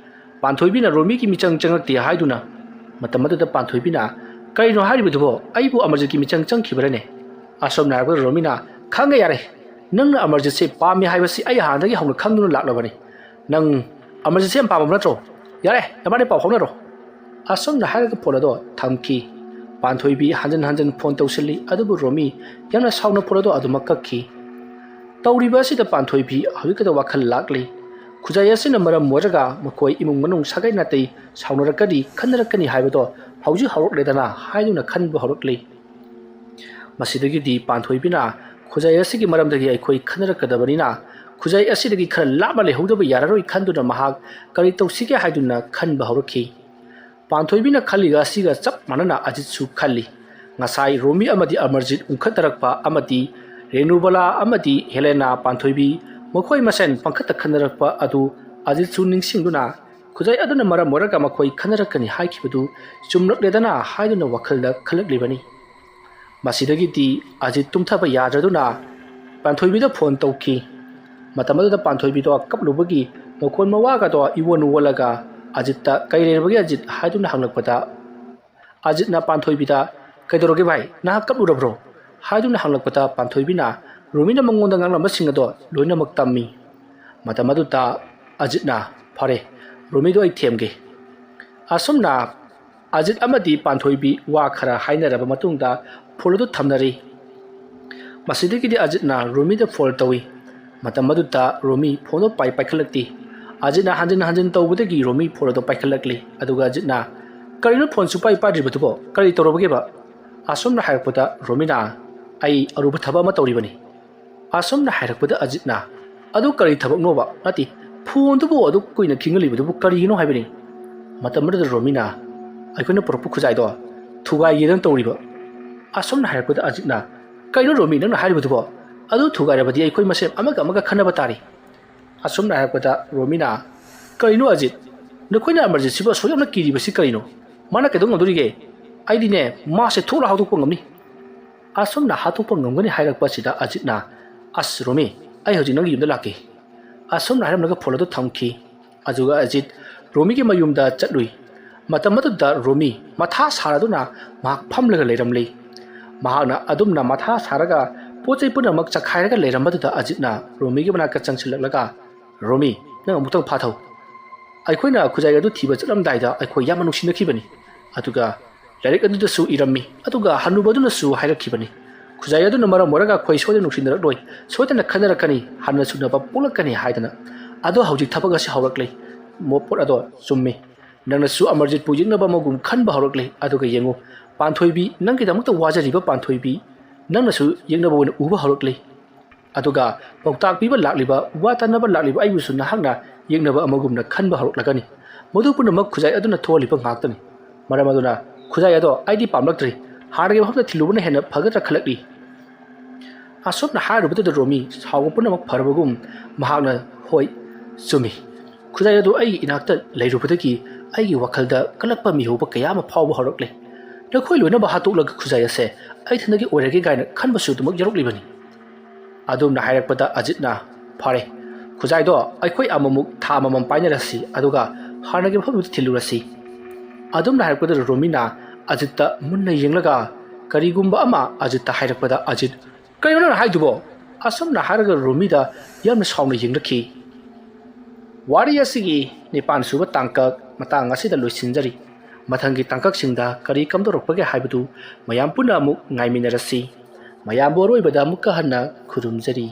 ꯄꯥꯟꯊꯣꯏꯕꯤꯅ ꯔꯣꯃꯤꯒꯤ ꯃꯤꯆꯪ ꯆꯪꯉꯛꯇꯦ ꯍꯥꯏꯗꯨꯅ ꯃꯇꯝ ꯑꯗꯨꯗ ꯄꯥꯟꯊꯣꯏꯕꯤꯅ "ꯀꯔꯤꯅꯣ ꯍꯥꯏꯔꯤꯕꯗꯨꯕꯣ? ꯑꯩꯕꯨ ꯑꯃꯔꯖꯤꯠꯀꯤ ꯃꯤꯆꯪ ꯆꯪꯈꯤꯕꯔꯅꯦ?" ꯑꯁꯣꯝꯅ ꯍꯥꯏꯔꯛꯄꯗ ꯔꯣꯃꯤꯅ, "ꯈꯪꯉꯦ ꯌꯥꯔꯦ, ꯅꯪꯅ ꯑꯃꯔꯖꯤꯠꯁꯦ ꯄꯥꯝꯃꯤ ꯍꯥꯏꯕꯁꯤ ꯑꯩ ꯍꯥꯟꯅꯗꯒꯤ ꯍꯧꯅ ꯈꯪꯗꯨꯅ ꯂꯥꯛꯂꯕꯅꯤ꯫ ꯅꯪ ꯑꯃꯔꯖꯤꯠꯁꯦ ꯌꯥꯝ ꯄꯥꯝꯃꯕ ꯅꯠꯇ꯭ꯔꯣ? ꯌꯥꯔꯦ, ꯅꯕꯥꯅꯤ ꯄꯥꯎ ꯐꯥꯎꯅꯔꯣ꯫" ꯑꯁꯣꯝꯅ ꯍꯥꯏꯔꯒ ꯐꯣꯟ ꯑꯗꯣ ꯊꯝꯈꯤ꯫ ꯄꯥꯟꯊꯣꯏꯕꯤ ꯍꯟꯖꯤꯟ ꯍꯟꯖꯤꯟ ꯐꯣꯟ ꯇꯧꯁꯤꯜꯂꯤ, ꯑꯗꯨꯕꯨ ꯔꯣꯃꯤ ꯌꯥꯝꯅ ꯁꯥꯎꯅ ꯐꯣꯟ ꯑꯗꯣ ꯑꯗꯨꯃꯛ ꯀꯛꯈꯤ꯫ ꯇꯧꯔꯤꯕ ꯑꯁꯤꯗ ꯄꯥꯟꯊꯣꯏꯕꯤ ꯍꯧꯖꯤꯛꯈꯛꯇ ꯋꯥꯈꯜ ꯂꯥꯛꯂꯤ꯫ ꯈꯨꯖꯥꯏ ꯑꯁꯤꯅ ꯃꯔꯝ ꯑꯣꯏꯔꯒ ꯃꯈꯣꯏ ꯏꯃꯨꯡ ꯃꯅꯨꯡ ꯁꯥꯒꯩ ꯅꯥꯇꯩ ꯁꯥꯎꯅꯔꯛꯀꯅꯤ, ꯈꯟꯅꯔꯛꯀꯅꯤ ꯍꯥꯏꯕꯗꯣ ꯍꯧꯖꯤꯛ ꯍꯧꯔꯛꯂꯦꯗꯅ ꯍꯥꯏꯗꯨꯅ ꯈꯟꯕ ꯍꯧꯔꯛꯂꯤ꯫ ꯃꯁꯤꯗꯒꯤꯗꯤ ꯄꯥꯟꯊꯣꯏꯕꯤꯅ, "ꯈꯨꯖꯥꯏ ꯑꯁꯤꯒꯤ ꯃꯔꯝꯗꯒꯤ ꯑꯩꯈꯣꯏ ꯈꯟꯅꯔꯛꯀꯗꯕꯅꯤꯅ ꯈꯨꯖꯥꯏ ꯑꯁꯤꯗꯒꯤ ꯈꯔ ꯂꯥꯞꯅ ꯂꯩꯍꯧꯗꯕ ꯌꯥꯔꯔꯣꯏ" ꯈꯟꯗꯨꯅ ꯃꯍꯥꯛ ꯀꯔꯤ ꯇꯧꯁꯤꯒꯦ ꯍꯥꯏꯗꯨꯅ ꯈꯟꯕ ꯍꯧꯔꯛꯈꯤ꯫ ꯄꯥꯟꯊꯣꯏꯕꯤꯅ ꯈꯜꯂꯤꯕ ꯑꯁꯤꯒ ꯆꯞ ꯃꯥꯟꯅꯅ ꯑꯖꯤꯠꯁꯨ ꯈꯜꯂꯤ꯫ ꯉꯁꯥꯏ ꯔꯣꯃꯤ ꯑꯃꯗꯤ ꯑꯃꯔꯖꯤꯠ ꯎꯪꯈꯠꯅꯔꯛꯄ ꯑꯃꯗꯤ ꯔꯦꯅꯨꯕꯂꯥ ꯑꯃꯗꯤ ꯍꯦꯂꯦꯅꯥ ꯄꯥꯟꯊꯣꯏꯕꯤ ꯃꯈꯣꯏ ꯃꯁꯦꯟ ꯄꯪꯈꯠꯇ ꯈꯟꯅꯔꯛꯄ ꯑꯗꯨ ꯑꯖꯤꯠꯁꯨ ꯅꯤꯡꯁꯤꯡꯗꯨꯅ, "ꯈꯨꯖꯥꯏ ꯑꯗꯨꯅ ꯃꯔꯝ ꯑꯣꯏꯔꯒ ꯃꯈꯣꯏ ꯈꯟꯅꯔꯛꯀꯅꯤ ꯍꯥꯏꯈꯤꯕꯗꯨ ꯆꯨꯝꯂꯛꯂꯦꯗꯅ" ꯍꯥꯏꯗꯨꯅ ꯋꯥꯈꯜꯗ ꯈꯜꯂꯛꯂꯤꯕꯅꯤ꯫ ꯃꯁꯤꯗꯒꯤꯗꯤ ꯑꯖꯤꯠ ꯇꯨꯝꯊꯕ ꯌꯥꯗ꯭ꯔꯗꯨꯅ ꯄꯥꯟꯊꯣꯏꯕꯤꯗ ꯐꯣꯟ ꯇꯧꯈꯤ꯫ ꯃꯇꯝ ꯑꯗꯨꯗ ꯄꯥꯟꯊꯣꯏꯕꯤꯗꯣ ꯀꯞꯂꯨꯕꯒꯤ ꯃꯈꯣꯟ ꯃꯋꯥꯒꯗꯣ ꯏꯋꯣꯟ ꯋꯣꯜꯂꯒ ꯑꯖꯤꯠꯇ, "ꯀꯩ ꯂꯩꯔꯕꯒꯦ ꯑꯖꯤꯠ?" ꯍꯥꯏꯗꯨꯅ ꯍꯪꯂꯛꯄꯗ, ꯑꯖꯤꯠꯅ ꯄꯥꯟꯊꯣꯏꯕꯤꯗ, "ꯀꯩꯗꯧꯔꯒꯦ ꯚꯥꯏ, ꯅꯍꯥꯛ ꯀꯞꯂꯨꯔꯕ꯭ꯔꯣ?" ꯍꯥꯏꯗꯨꯅ ꯍꯪꯂꯛꯄꯗ ꯄꯥꯟꯊꯣꯏꯕꯤꯅ ꯔꯣꯃꯤꯅ ꯃꯉꯣꯟꯗ ꯉꯥꯡꯂꯝꯕꯁꯤꯡ ꯑꯗꯣ ꯂꯣꯏꯅꯃꯛ ꯇꯝꯃꯤ꯫ ꯃꯇꯝ ꯑꯗꯨꯗ ꯑꯖꯤꯠꯅ, "ꯐꯔꯦ, ꯔꯣꯃꯤꯗꯣ ꯑꯩ ꯊꯦꯝꯒꯦ꯫" ꯑꯁꯨꯝꯅ ꯑꯖꯤꯠ ꯑꯃꯗꯤ ꯄꯥꯟꯊꯣꯏꯕꯤ ꯋꯥ ꯈꯔ ꯍꯥꯏꯅꯔꯕ ꯃꯇꯨꯡꯗ ꯐꯣꯟ ꯑꯗꯨ ꯊꯝꯅꯔꯤ꯫ ꯃꯁꯤꯗꯒꯤꯗꯤ ꯑꯖꯤꯠꯅ ꯔꯣꯃꯤꯗ ꯐꯣꯟ ꯇꯧꯏ꯫ ꯃꯇꯝ ꯑꯗꯨꯗ ꯔꯣꯃꯤ ꯐꯣꯟꯗꯣ ꯄꯥꯏ ꯄꯥꯏꯈꯠꯂꯛꯇꯦ꯫ ꯑꯖꯤꯠꯅ ꯍꯟꯖꯤꯟ ꯍꯟꯖꯤꯟ ꯇꯧꯕꯗꯒꯤ ꯔꯣꯃꯤ ꯐꯣꯟ ꯑꯗꯨ ꯄꯥꯏꯈꯠꯂꯛꯂꯤ꯫ ꯑꯗꯨꯒ ꯑꯖꯤꯠꯅ, "ꯀꯔꯤꯅꯣ ꯐꯣꯟ ꯁꯨꯄꯥꯏ ꯄꯥꯏꯗ꯭ꯔꯤꯕꯗꯨꯕꯣ? ꯀꯔꯤ ꯇꯧꯔꯕꯒꯦꯕ?" ꯑꯁꯨꯝꯅ ꯍꯥꯏꯔꯛꯄꯗ ꯔꯣꯃꯤꯅ, "ꯑꯩ ꯑꯔꯨꯕ ꯊꯕꯛ ꯑꯃ ꯇꯧꯔꯤꯕꯅꯤ꯫" ꯑꯁꯨꯝꯅ ꯍꯥꯏꯔꯛꯄꯗ ꯑꯖꯤꯠꯅ, "ꯑꯗꯨ ꯀꯔꯤ ꯊꯕꯛꯅꯣꯕ? ꯅꯠꯇꯦ, ꯐꯣꯟꯗꯨꯕꯨ ꯑꯗꯨꯛ ꯀꯨꯏꯅ ꯈꯤꯡꯍꯜꯂꯤꯕꯗꯨꯕꯨ ꯀꯔꯤꯒꯤꯅꯣ ꯍꯥꯏꯕꯅꯤ?" ꯃꯇꯝ ꯑꯗꯨꯗ ꯔꯣꯃꯤꯅ, "ꯑꯩꯈꯣꯏꯅ ꯄꯨꯔꯛꯄ ꯈꯨꯖꯥꯏꯗꯣ ꯊꯨꯒꯥꯏꯒꯦꯗꯅ ꯇꯧꯔꯤꯕ꯫" ꯑꯁꯨꯝꯅ ꯍꯥꯏꯔꯛꯄꯗ ꯑꯖꯤꯠꯅ, "ꯀꯩꯅꯣ ꯔꯣꯃꯤ ꯅꯪꯅ ꯍꯥꯏꯔꯤꯕꯗꯨꯕꯣ? ꯑꯗꯨ ꯊꯨꯒꯥꯏꯔꯕꯗꯤ ꯑꯩꯈꯣꯏ ꯃꯁꯦꯟ ꯑꯃꯒ ꯑꯃꯒ ꯈꯟꯅꯕ ꯇꯥꯔꯤ꯫" ꯑꯁꯨꯝꯅ ꯍꯥꯏꯔꯛꯄꯗ ꯔꯣꯃꯤꯅ, "ꯀꯔꯤꯅꯣ ꯑꯖꯤꯠ? ꯅꯈꯣꯏꯅ ꯑꯃꯔꯖꯤꯠꯁꯤꯕꯨ ꯑꯁꯨꯛ ꯌꯥꯝꯅ ꯀꯤꯔꯤꯕꯁꯤ ꯀꯔꯤꯅꯣ? ꯃꯥꯅ ꯀꯩꯗꯧ ꯉꯝꯗꯣꯔꯤꯒꯦ? ꯑꯩꯗꯤꯅꯦ, ꯃꯥꯁꯦ ꯊꯣꯛꯂ ꯍꯥꯠꯇꯣꯛꯄ ꯉꯝꯅꯤ꯫" ꯑꯁꯨꯝꯅ ꯍꯥꯠꯇꯣꯛꯄ ꯉꯝꯒꯅꯤ ꯍꯥꯏꯔꯛꯄ ꯑꯁꯤꯗ ꯑꯖꯤꯠꯅ, "ꯑꯁ ꯔꯣꯃꯤ, ꯑꯩ ꯍꯧꯖꯤꯛ ꯅꯪꯒꯤ ꯌꯨꯝꯗ ꯂꯥꯛꯀꯦ꯫" ꯑꯁꯨꯝꯅ ꯍꯥꯏꯔꯝꯂꯒ ꯐꯣꯟ ꯑꯗꯨ ꯊꯝꯈꯤ꯫ ꯑꯗꯨꯒ ꯑꯖꯤꯠ ꯔꯣꯃꯤꯒꯤ ꯃꯌꯨꯝꯗ ꯆꯠꯂꯨꯏ꯫ ꯃꯇꯝ ꯑꯗꯨꯗ ꯔꯣꯃꯤ ꯃꯊꯥ ꯁꯥꯔꯗꯨꯅ ꯃꯍꯥꯛ ꯐꯝꯂꯒ ꯂꯩꯔꯝꯂꯤ꯫ ꯃꯍꯥꯛꯅ ꯑꯗꯨꯝꯅ ꯃꯊꯥ ꯁꯥꯔꯒ ꯄꯣꯠ ꯆꯩ ꯄꯨꯝꯅꯃꯛ ꯆꯈꯥꯏꯔꯒ ꯂꯩꯔꯝꯕꯗꯨꯗ ꯑꯖꯤꯠꯅ ꯔꯣꯃꯤꯒꯤ ꯃꯅꯥꯛꯇ ꯆꯪꯁꯤꯜꯂꯛꯂꯒ, "ꯔꯣꯃꯤ, ꯅꯪ ꯑꯃꯨꯛꯇꯪ ꯐꯥꯊꯧ꯫ ꯑꯩꯈꯣꯏꯅ ꯈꯨꯖꯥꯏ ꯑꯗꯨ ꯊꯤꯕ ꯆꯠꯂꯝꯗꯥꯏꯗ ꯑꯩꯈꯣꯏ ꯌꯥꯝꯅ ꯅꯨꯡꯁꯤꯅꯈꯤꯕꯅꯤ꯫ ꯑꯗꯨꯒ ꯂꯥꯏꯔꯤꯛ ꯑꯗꯨꯗꯁꯨ ꯏꯔꯝꯃꯤ꯫ ꯑꯗꯨꯒ ꯍꯅꯨꯕꯗꯨꯅꯁꯨ ꯍꯥꯏꯔꯛꯈꯤꯕꯅꯤ꯫ ꯈꯨꯖꯥꯏ ꯑꯗꯨꯅ ꯃꯔꯝ ꯑꯣꯏꯔꯒ ꯑꯩꯈꯣꯏ ꯁꯣꯏꯗꯅ ꯅꯨꯡꯁꯤꯅꯔꯛꯂꯣꯏ, ꯁꯣꯏꯗꯅ ꯈꯟꯅꯔꯛꯀꯅꯤ, ꯍꯟꯅ ꯆꯨꯅꯕ ꯄꯣꯛꯂꯛꯀꯅꯤ ꯍꯥꯏꯗꯅ꯫ ꯑꯗꯣ ꯍꯧꯖꯤꯛ ꯊꯕꯛ ꯑꯁꯤ ꯍꯧꯔꯛꯂꯤ꯫ ꯃꯣ-, ꯄꯣꯠ ꯑꯗꯣ ꯆꯨꯝꯃꯤ꯫ ꯅꯪꯅꯁꯨ ꯑꯃꯔꯖꯤꯠꯄꯨ ꯌꯦꯛꯅꯕ ꯑꯃꯒꯨꯝ ꯈꯟꯕ ꯍꯧꯔꯛꯂꯤ꯫ ꯑꯗꯨꯒ ꯌꯦꯡꯉꯨ, ꯄꯥꯟꯊꯣꯏꯕꯤ, ꯅꯪꯒꯤꯗꯃꯛꯇ ꯋꯥꯖꯔꯤꯕ ꯄꯥꯟꯊꯣꯏꯕꯤ, ꯅꯪꯅꯁꯨ ꯌꯦꯛꯅꯕ ꯑꯣꯏꯅ ꯎꯕ ꯍꯧꯔꯛꯂꯤ꯫ ꯑꯗꯨꯒ ꯄꯥꯎꯇꯥꯛ ꯄꯤꯕ ꯂꯥꯛꯂꯤꯕ, ꯋꯥ ꯇꯥꯅꯕ ꯂꯥꯛꯂꯤꯕ ꯑꯩꯕꯨꯁꯨ ꯅꯍꯥꯛꯅ ꯌꯦꯛꯅꯕ ꯑꯃꯒꯨꯝꯅ ꯈꯟꯕ ꯍꯧꯔꯛꯂꯒꯅꯤ꯫ ꯃꯗꯨ ꯄꯨꯝꯅꯃꯛ ꯈꯨꯖꯥꯏ ꯑꯗꯨꯅ ꯊꯣꯛꯍꯜꯂꯤꯕ ꯉꯥꯛꯇꯅꯤ꯫ ꯃꯔꯝ ꯑꯗꯨꯅ ꯈꯨꯖꯥꯏ ꯑꯗꯣ ꯑꯩꯗꯤ ꯄꯥꯝꯂꯛꯇ꯭ꯔꯤ꯫ ꯍꯥꯟꯅꯒꯤ ꯃꯐꯝꯗ ꯊꯤꯜꯂꯨꯕꯅ ꯍꯦꯟꯅ ꯐꯒꯗ꯭ꯔꯥ ꯈꯜꯂꯛꯂꯤ꯫" ꯑꯁꯨꯝꯅ ꯍꯥꯏꯔꯨꯕꯗꯨꯗ ꯔꯣꯃꯤ ꯁꯥꯎꯕ ꯄꯨꯝꯅꯃꯛ ꯐꯔꯕꯒꯨꯝ ꯃꯍꯥꯛꯅ, "ꯍꯣꯏ, ꯆꯨꯝꯃꯤ꯫ ꯈꯨꯖꯥꯏ ꯑꯗꯨ ꯑꯩꯒꯤ ꯏꯅꯥꯛꯇ ꯂꯩꯔꯨꯕꯗꯒꯤ ꯑꯩꯒꯤ ꯋꯥꯈꯜꯗ ꯀꯜꯂꯛꯄ ꯃꯤꯍꯧꯕ ꯀꯌꯥ ꯑꯃ ꯐꯥꯎꯕ ꯍꯧꯔꯛꯂꯦ꯫ ꯅꯈꯣꯏ ꯂꯣꯏꯅꯃꯛ ꯍꯥꯠꯇꯣꯛꯂꯒ ꯈꯨꯖꯥꯏ ꯑꯁꯦ ꯑꯩ ꯏꯊꯟꯗꯒꯤ ꯑꯣꯏꯔꯒꯦ ꯀꯥꯏꯅ ꯈꯟꯕꯁꯨ ꯑꯗꯨꯃꯛ ꯌꯥꯎꯔꯛꯂꯤꯕꯅꯤ꯫" ꯑꯗꯨꯝꯅ ꯍꯥꯏꯔꯛꯄꯗ ꯑꯖꯤꯠꯅ, "ꯐꯔꯦ, ꯈꯨꯖꯥꯏꯗꯣ ꯑꯩꯈꯣꯏ ꯑꯃꯨꯛꯃꯨꯛ ꯊꯥ ꯑꯃꯃꯝ ꯄꯥꯏꯅꯔꯁꯤ, ꯑꯗꯨꯒ ꯍꯥꯟꯅꯒꯤ ꯃꯐꯝꯗꯨꯗ ꯊꯤꯜꯂꯨꯔꯁꯤ꯫" ꯑꯗꯨꯝꯅ ꯍꯥꯏꯔꯛꯄꯗꯨꯗ ꯔꯣꯃꯤꯅ ꯑꯖꯤꯠꯇ ꯃꯨꯟꯅ ꯌꯦꯡꯂꯒ ꯀꯔꯤꯒꯨꯝꯕ ꯑꯃ ꯑꯖꯤꯠꯇ ꯍꯥꯏꯔꯛꯄꯗ ꯑꯖꯤꯠ, "ꯀꯔꯤꯅꯣ ꯅꯪꯅ ꯍꯥꯏꯗꯨꯕꯣ?" ꯑꯁꯨꯝꯅ ꯍꯥꯏꯔꯒ ꯔꯣꯃꯤꯗ ꯌꯥꯝꯅ ꯁꯥꯎꯅ ꯌꯦꯡꯂꯛꯈꯤ꯫ ꯋꯥꯔꯤ ꯑꯁꯤꯒꯤ ꯅꯤꯄꯥꯟ ꯁꯨꯕ ꯇꯥꯡꯀꯛ ꯃꯇꯥꯡ ꯑꯁꯤꯗ ꯂꯣꯏꯁꯤꯟꯖꯔꯤ꯫ ꯃꯊꯪꯒꯤ ꯇꯥꯡꯀꯛꯁꯤꯡꯗ ꯀꯔꯤ ꯀꯝꯗꯧꯔꯛꯄꯒꯦ ꯍꯥꯏꯕꯗꯨ ꯃꯌꯥꯝ ꯄꯨꯟꯅ ꯑꯃꯨꯛ ꯉꯥꯏꯃꯤꯟꯅꯔꯁꯤ꯫ ꯃꯌꯥꯝꯕꯨ ꯑꯔꯣꯏꯕꯗ ꯑꯃꯨꯛꯀ ꯍꯟꯅ ꯈꯨꯔꯨꯝꯖꯔꯤ꯫